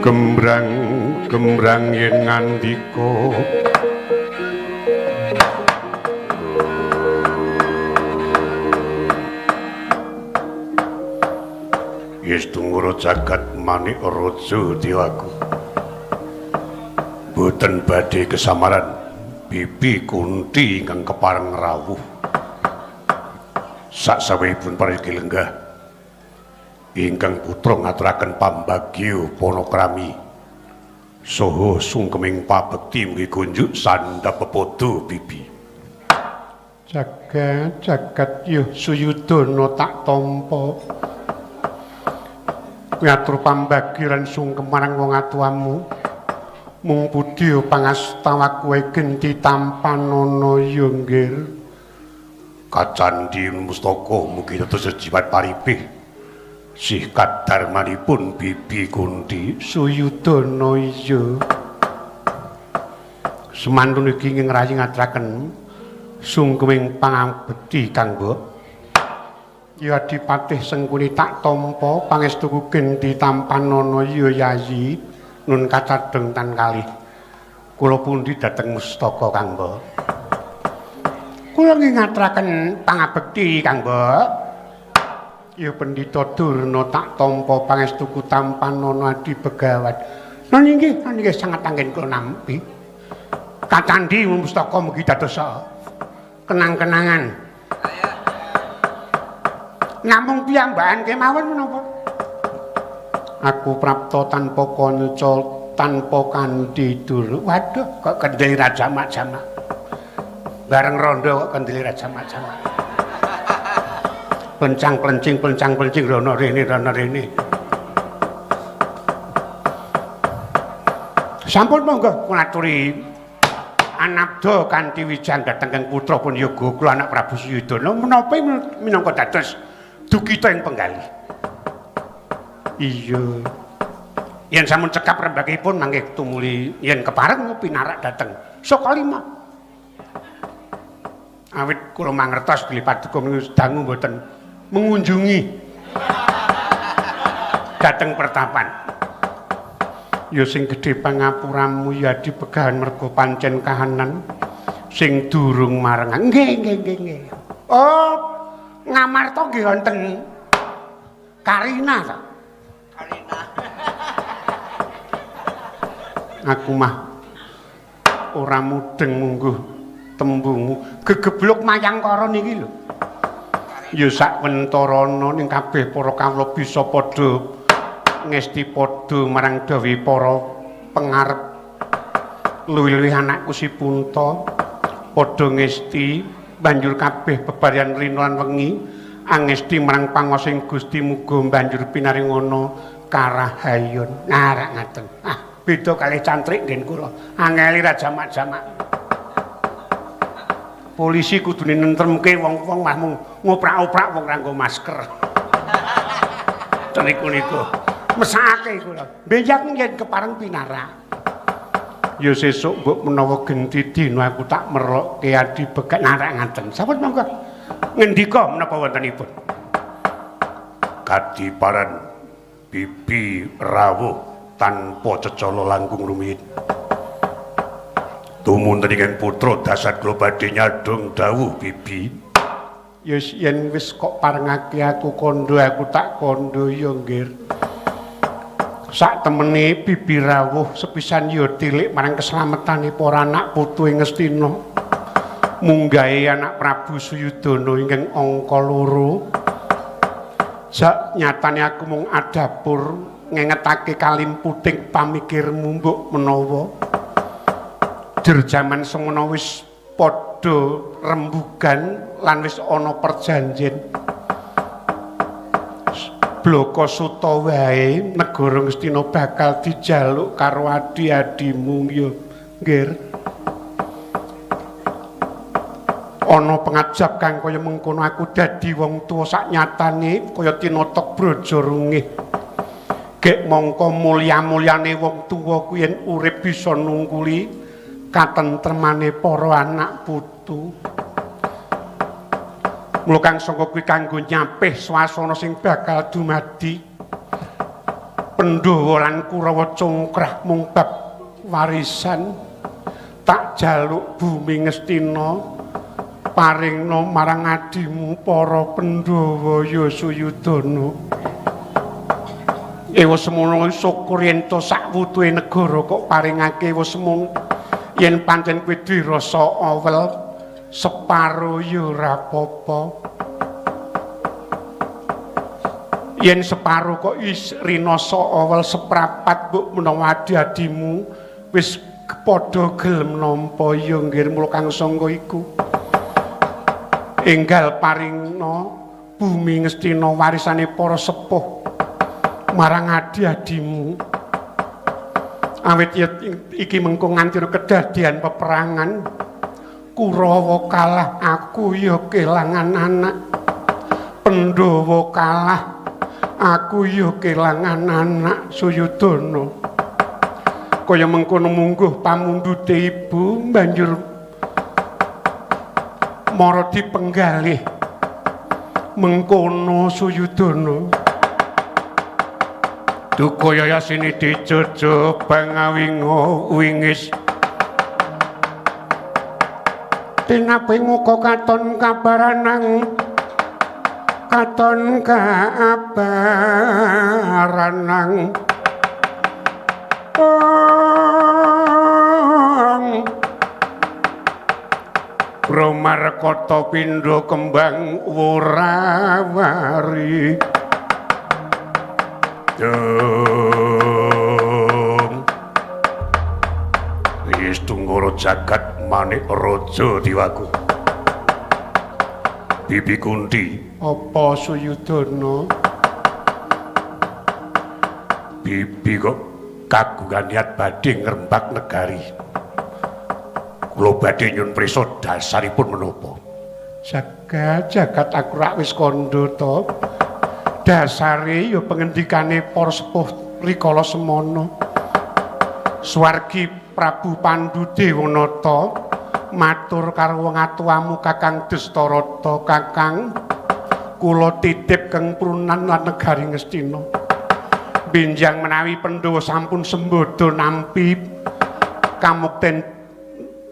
gembrang gembrang yen ngandika Yestungara jagat manik raja dewaku boten badhe kesamaran bibi Kunti ingkang kepareng rawuh saksawipun parigi lenggah ingkang putra ngaturaken pambagya panakrami saha sungkeming pabekti mugi kunjuk sandhap pepadha bibi. Jagat jagat yuh suyudana tak tampa ngatur pambagya lan sungkem marang wong atuwamu mung budya pangastawaku genti tampanana ya nggir. Kacandhi mustaka mugi dados jiwat paripih Sih kadarmanipun Bibi Kunti Suyudana iya. Semantun iki ngrayi ngaturaken sungkeming pangabekti kanggo ya Adipatih Sengkuni tak tampa pangestuku genti tampanana ya Yayi nun kacadheng tan kalih kula pundi dhateng mustaka kanggo kula nggih ngaturaken pangabekti kanggo ya Pendhita Durna tak tampa pangestuku tampanana Adi Begawan nun inggih nggih sanget anggen kula nampi kacandhi mustaka mugi dados kenang-kenangan. Namung piyambakan kemawon menapa? Aku prapta tanpa kanca, tanpa kanthi dur. Waduh, kok kendeli ra jamak-jamak. Bareng rondo kok kendeli ra jamak-jamak. Plencang-plencing, plencang-plencing rono rene, rono rene. Sampun monggo kula aturi anabda kanthi wijang dhateng kang putra pun yoga kula anak Prabu Suyudana menapa minangka dados dukita ing penggalih. Iya. Yen sampun cekap rembagipun mangke tumuli yen kepareng pinarak dhateng saka lima. Awit kula mangertos bilih paduka dangu mboten mengunjungi dhateng pertapan. Ya sing gedhe pangapuramu ya Adi Begawan merga pancen kahanan sing durung mareng. Nggih nggih nggih nggih. Oh, Ngamarta nggih wonten Karina ta? Karina. Aku mah ora mudeng mungguh tembungmu. Gegebluk mayangkara niki lho. Ya sak wentarana ning kabeh para kawula bisa padha ngesti padha marang dawuhe para pengarep. Luwih-luwih anakku si Punta padha ngesti banjur kabeh bebaryan rina lan wengi angesti marang panguwasing Gusti muga banjur pinaringana karahayon. Narak ngaten. Ah, beda kalih cantrik nggen kula. Angeli ra jamak-jamak. Polisi kudune nentremke wong-wong mah mung ngoprak-oprak wong ra nggo masker. Niku niku. Mesake kula. Benjang yen kepareng pinarak. Ya sesuk mbok menawa genti dina aku tak merlokke Adi Begawan narak ngaten. Sampun monggo. Ngendika menapa wontenipun? Kadiparan Bibi rawuh tanpa cecala langkung rumiyin. Tumunten ingkang putra dasar kula badhe nyadhong dawuh Bibi. Ya yen wis kok parengake aku kandha aku tak kandha ya nggih. Sak temene Bibi rawuh sepisan ya tilik marang keslametane para anak putu ing Ngastina. Munggahe anak Prabu Suyudana ingkang angka 2. Sak nyatane aku mung adapur ngengetake kalimputing pamikirmu mbok menawa jer jaman semono wis padha rembugan lan wis ana perjanjen. Blaka suta wae negara Ngastina bakal dijaluk karo adi-adimu ya nggih. Ana pengajap kang kaya mengkono aku dadi wong tuwa sak nyatane kaya tinotok braja rungih. Gek mongko mulya-mulyane wong tuwa kuwi yen urip bisa nungkuli katentremane para anak putu. Mula kang sangka kuwi kanggo nyapih swasana sing bakal dumadi Pandhawa lan Kurawa congkrah mung bab warisan tak jaluk bumi Ngastina paringna marang adimu para Pandhawa ya Suyudana. Ewa semono syukur yen to sak wutuhe negara kok paringake ewa semono yen pancen kowe dirasa awel separo ya ora apa-apa. Yen separo kok is rinasa awel seprapat mbok menawa adi-adimu wis padha gelem nampa ya nggih mula kang sangka iku enggal paringna bumi Ngastina warisane para sepuh marang adi-adimu. Awit iki mengko nganti kedadian peperangan Kurawa kalah aku ya kelangan anak, Pandhawa kalah Aku ya kelangan anak Suyudana. Kaya mengkono mungguh pamundhute ibu banjur mara dipenggalih. Mengkono Suyudana. Duka yayasine dijojo bangawinga wingis. Tinape muka katon kabaranang katon kabaranang Bromarkata pindha kembang wurawari. Dung wis tunggara jagat manik raja diwaku. Bibi Kunti. Apa Suyudana? Bibi kok kagungan niat badhe ngrembak negari. Kula badhe nyuwun prisa dasaripun menapa? Jagat jagat aku rak wis kandha to. Dasare ya pengendikane para sepuh rikala semana. Swargi Prabu Pandu Dewanata matur karo wong atuwamu Kakang Destarata, Kakang kula titip keng prunan lan negari Ngastina. Benjang menawi Pandhawa sampun sembada nampi kamukten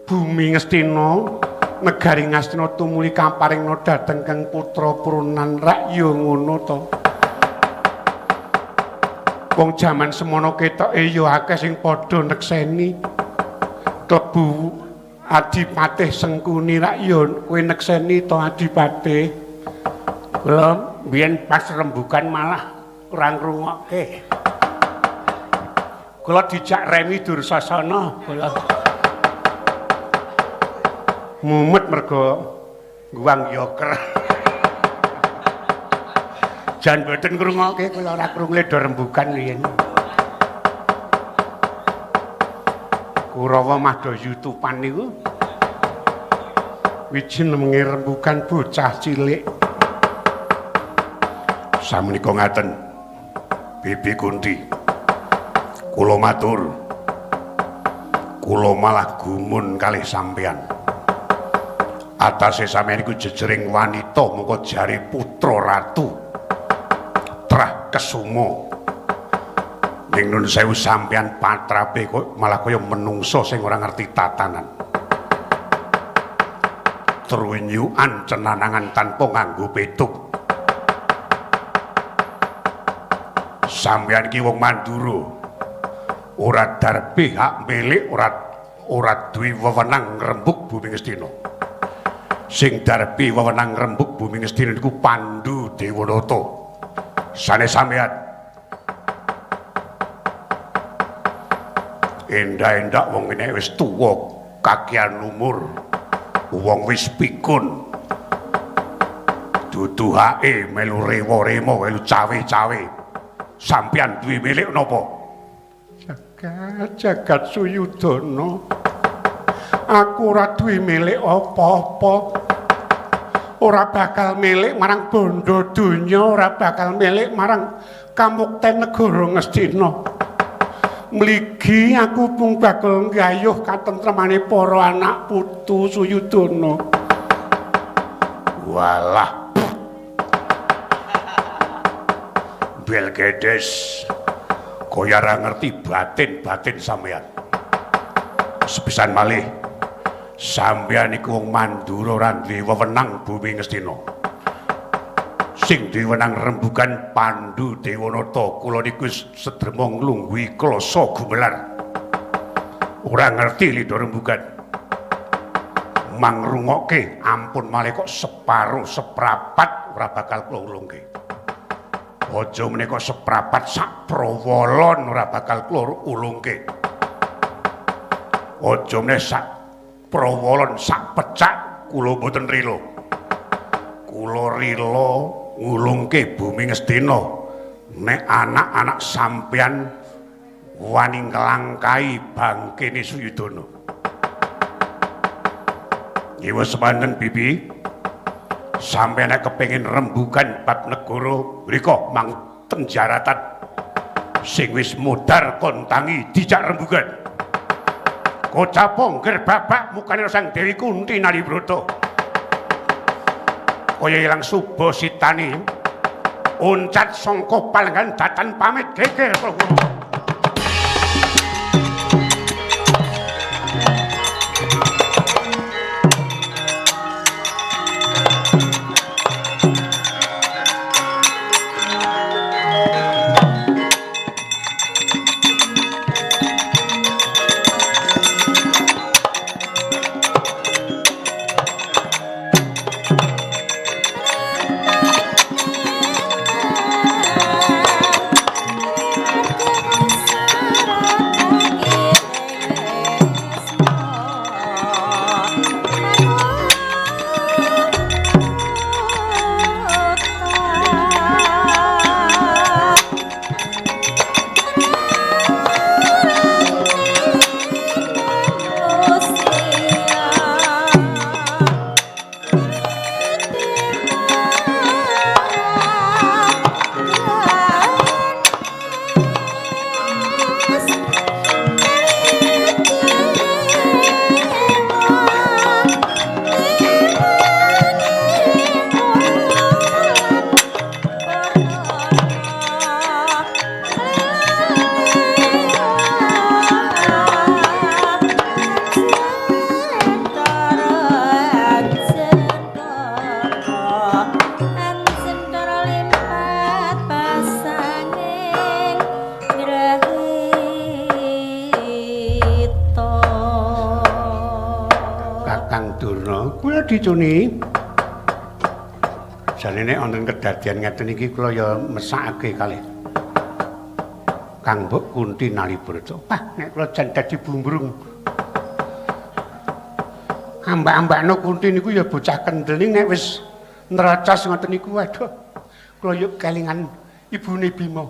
bumi Ngastina, negari Ngastina tumuli kaparingna dhateng keng putra prunan rak ya ngono to. Wong jaman semono ketoke ya akeh sing padha nekseni klebu Adipatih Sengkuni rak ya kowe nekseni to Adipatih. Kula mbiyen pas rembugan malah ora ngrungokke. Kula dijak remi Dursasana kula. Mumet mergo guwang yoker. Jan mboten ngrungokke kula ora krungu ledo rembugan riyen. Kurawa mah do yutupan niku wiji nemenge rembugan bocah cilik. Samenika ngaten Bibi Kunti. Kula matur. Kula malah gumun kalih sampeyan. Atase sampeyan iku jejering wanita mongko jare putra ratu Trah Kesuma. Ning nun sewu sampeyan patrape kok malah kaya menungso sing ora ngerti tatanan. Trunyukan cenanangan tanpa nganggo petuk. Sampeyan iki wong Mandura. Ora darbe hak milik, ora duwe wewenang ngrembug bumi Ngastina. Sing darbe wewenang ngrembug bumi Ngastina niku Pandu Dewanata. Sanes sampeyan. Endak-endak wong kene wis tuwa kakean umur, wong wis pikun. Dudu hake melu rewa-rema, melu cawe-cawe. Sampeyan duwe milik napa? Jagat jagat Suyudana. Aku ora duwe milik apa-apa. Ora bakal milik marang bondo donya, ora bakal milik marang kamukten negara Ngastina. Mligi aku pung bakal nggayuh katentremane para anak putu Suyudana. Walah. Belgedes. Kaya ora ngerti batin-batin sampeyan. Sepisan malih. Sampeyan iku wong Mandura ora duwe wewenang bumi Ngastina. Sing duwe wewenang rembugan Pandu Dewanata, kula niku sedrema nglungguhi klasa gumelar. Ora ngerti lido rembugan. Mangrungokke ampun malih kok separo seprapat ora bakal kula ulungke. Aja menika seprapat sak prawolon ora bakal kula ulungke. Aja meneh sak prawolon sak pecak kula mboten rila. Kula rila ngulungke bumi Ngastina nek anak-anak sampeyan wani nglangkai bangkene Suyudana. Iwa semanten Bibi, sampeyan nek kepengin rembugan bab negara mriku mang Tenjaratan sing wis modar kontangi dijak rembugan. Kocap pongger babak mukane Sang Dewi Kunti Nalibrata. Kaya ilang suba sitane uncat sangka palenggan datan pamit geger Prabu. Dicuni. Jane nek wonten kedadian ngeten iki kula ya mesakake kalih Kang Mbok Kunti Nalibrata. Wah, nek kula jan dadi bumbrung. Ambak-ambakno Kunti niku ya bocah kendel ning nek wis nerocos ngoten niku waduh. Kula yo kelingan ibune Bima.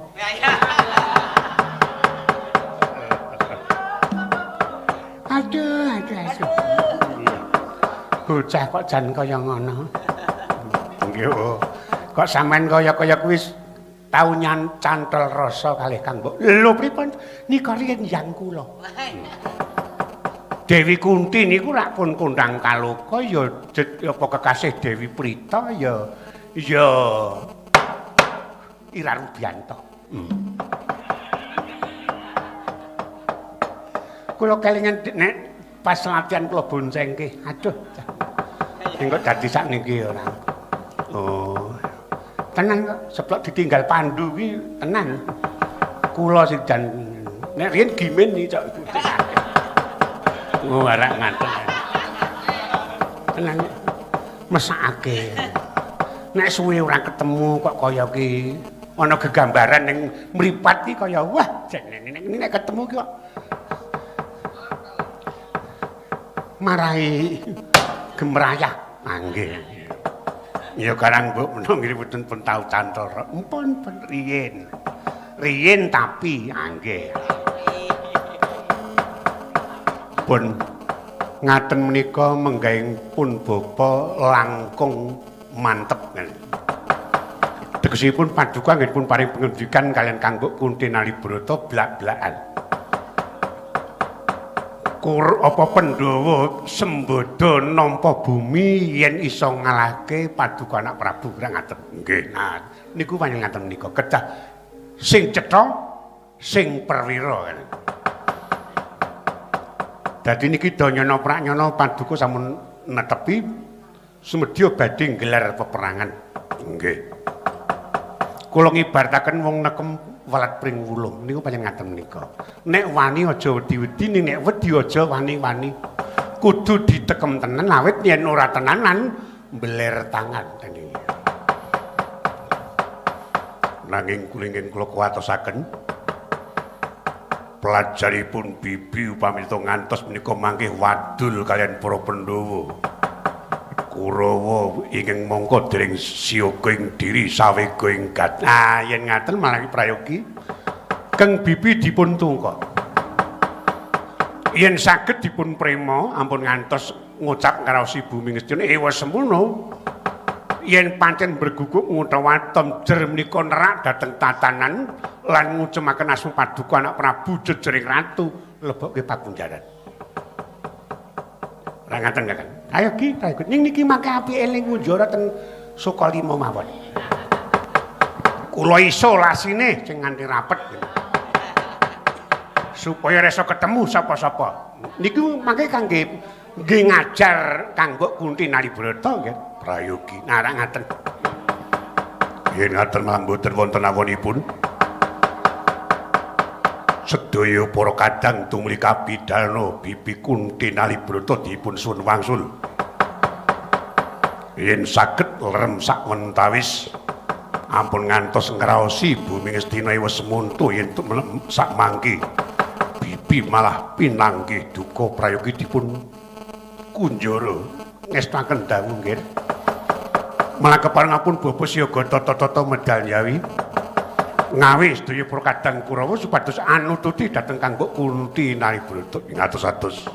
Aduh, aduh, aduh. Bocah kok jan kaya ngono. Nggih, kok sampean kaya-kaya kuwi tau cantol rasa kalih Kang Mbok. Lho pripun? Nika riyen yang kula. Dewi Kunti niku rak pun kondang kaloka ya apa kekasih Dewi Prita ya ya Ira Rubianto. Kula kelingan nek pas latihan kula boncengke. Aduh. Sing kok dadi sakniki ora. Oh. Tenan kok seplok ditinggal Pandu kuwi tenan. Kula sing jan nek riyen gimen iki cok. Oh, arak ngaten. Tenan mesakake. Nek suwe ora ketemu kok kaya ki ana gegambaran ning mripat iki kaya wah jan nek ketemu ki kok marai gemrayah nggih. Ya karang mbok menawa nggih mboten pun tau cantol. Mpun pun riyin. Riyin tapi nggih. Pun ngaten menika menggahing pun bapa langkung mantep. Tegesipun paduka nggih pun paring pengendikan kalian Kang Mbok Kunti Nalibrata blak-blakan. Kur apa Pandhawa sembada nampa bumi yen iso ngalahke paduka anak Prabu ora ngaten. Nggih. Nah, niku panjenengan ngaten menika kedah sing cetha sing perwira. Dadi niki danyana pranyana paduka sampun netepi sumedya badhe nggelar peperangan. Nggih. Kula ngibarataken wong nekem welat pring wulung niku pancen ngaten menika. Nek wani aja wedi-wedi, ning nek wedi aja wani-wani. Kudu ditekem tenan awit yen ora tenanan mbeler tangan niki. Nanging kula ingkang kula kuwatosaken pelajaripun bibi upamita ngantos menika mangke wadul kalian para Pandhawa. Kurawa ingkang mangka dereng siyoga ing diri sawega ing gat. Ah yen ngaten malah prayogi Kang bibi dipun tungka. Yen saged dipun prema ampun ngantos ngucap ngraosi bumi ngestina ewa semono. Yen pancen berguguk ngutawa atom jer menika nerak dhateng tatanan lan ngucemaken asma paduka anak Prabu jejering ratu lebokke pakunjaran. Ra ngaten Kakang. Ayo ki, ayo. Ning niki mangke apike eling ngunjara teng Sukalima mawon. Kula isolasine sing nganti rapet. Supaya reso ketemu sapa-sapa. Niku mangke kangge nggih ngajar kanggo Kunti Nalibrata nggih. Prayogi narak ngaten. Yen ngaten malah mboten wonten awonipun. Sedaya para kadang tumuli kabidalna Bibi Kunti Nalibrata dipun suwun wangsul. Yen saged lerem sak mentawis ampun ngantos ngraosi bumi Ngastina wis semonto yen sak mangke Bibi malah pinanggih duka prayogi dipun kunjara. Ngestuaken dawuh nggih. Malah keparengipun bapa siaga tata-tata medal nyawi. Ngawi sedaya para kadang Kurawa supados anututi dhateng kanggo Kunti Nalibrata ing atus-atus.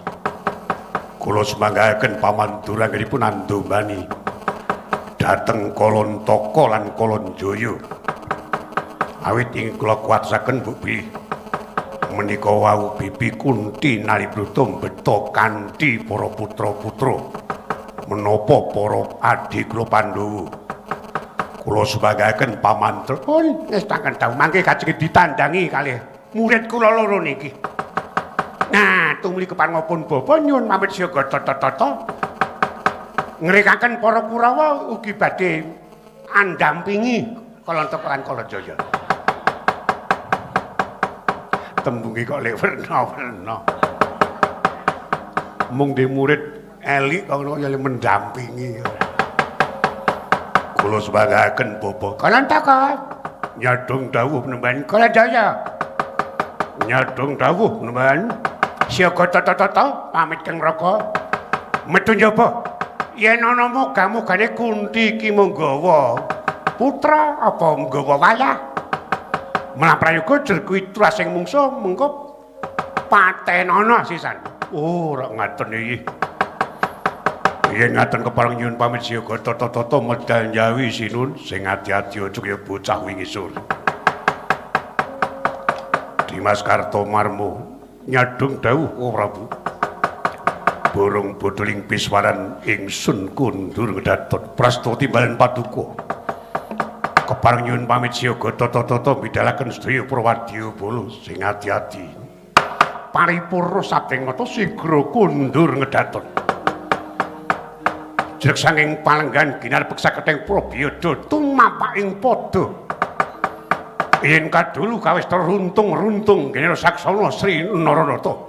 Kula sumanggaken pamandur anggenipun andombani dhateng Kalontaka lan Kalanjaya. Awit ing kula kuwatosaken Bukbi menika wau Bibi Kunti Nalibrata mbeta kanthi para putra-putra menapa para adhi kula Pandhawa. Kula sumanggaken pamantra pun ngestaken dawuh mangke kajeng ditandangi kalih murid kula loro niki. Nah, tumuli keparengipun bapa nyuwun pamit siaga tata-tata ngrekaken para Kurawa ugi badhe andampingi Kalontaka lan Kalanjaya. Tembunge kok lek werna-werna. Mung dhe murid elik kok ngono ya mendampingi. Kula sumanggaken bapa Kalontaka nyadong dawuh penemban Kalanjaya. Nyadong dawuh penemban siaga tata-tata pamit keng raka metu njaba. Yen ana moga-mogane Kunti iki munggawa putra apa nggawa wayah. Malah prayoga jer kuwi trasing mungsa mengko patenana sisan. Oh, ora ngaten iki. Yen ngaten kepareng nyuwun pamit siaga tata-tata medal njawi sinun sing ati-ati aja kaya bocah wingi sore. Dimas Kartomarmo nyadong dawuh oh Prabu. Borong bodoling piswaran ingsun kundur ngedatot prasto timbalan paduka. Kepareng nyuwun pamit siaga tata-tata bidalaken sedaya para wadya bala sing ati-ati. Paripurna sabdeng mata sigra kundur ngedatot. Jreg saking palenggan ginarpek saketeng Prabyada tumapak ing padha. Yen kadulu kawista runtung-runtung genera saksana Sri Naranata.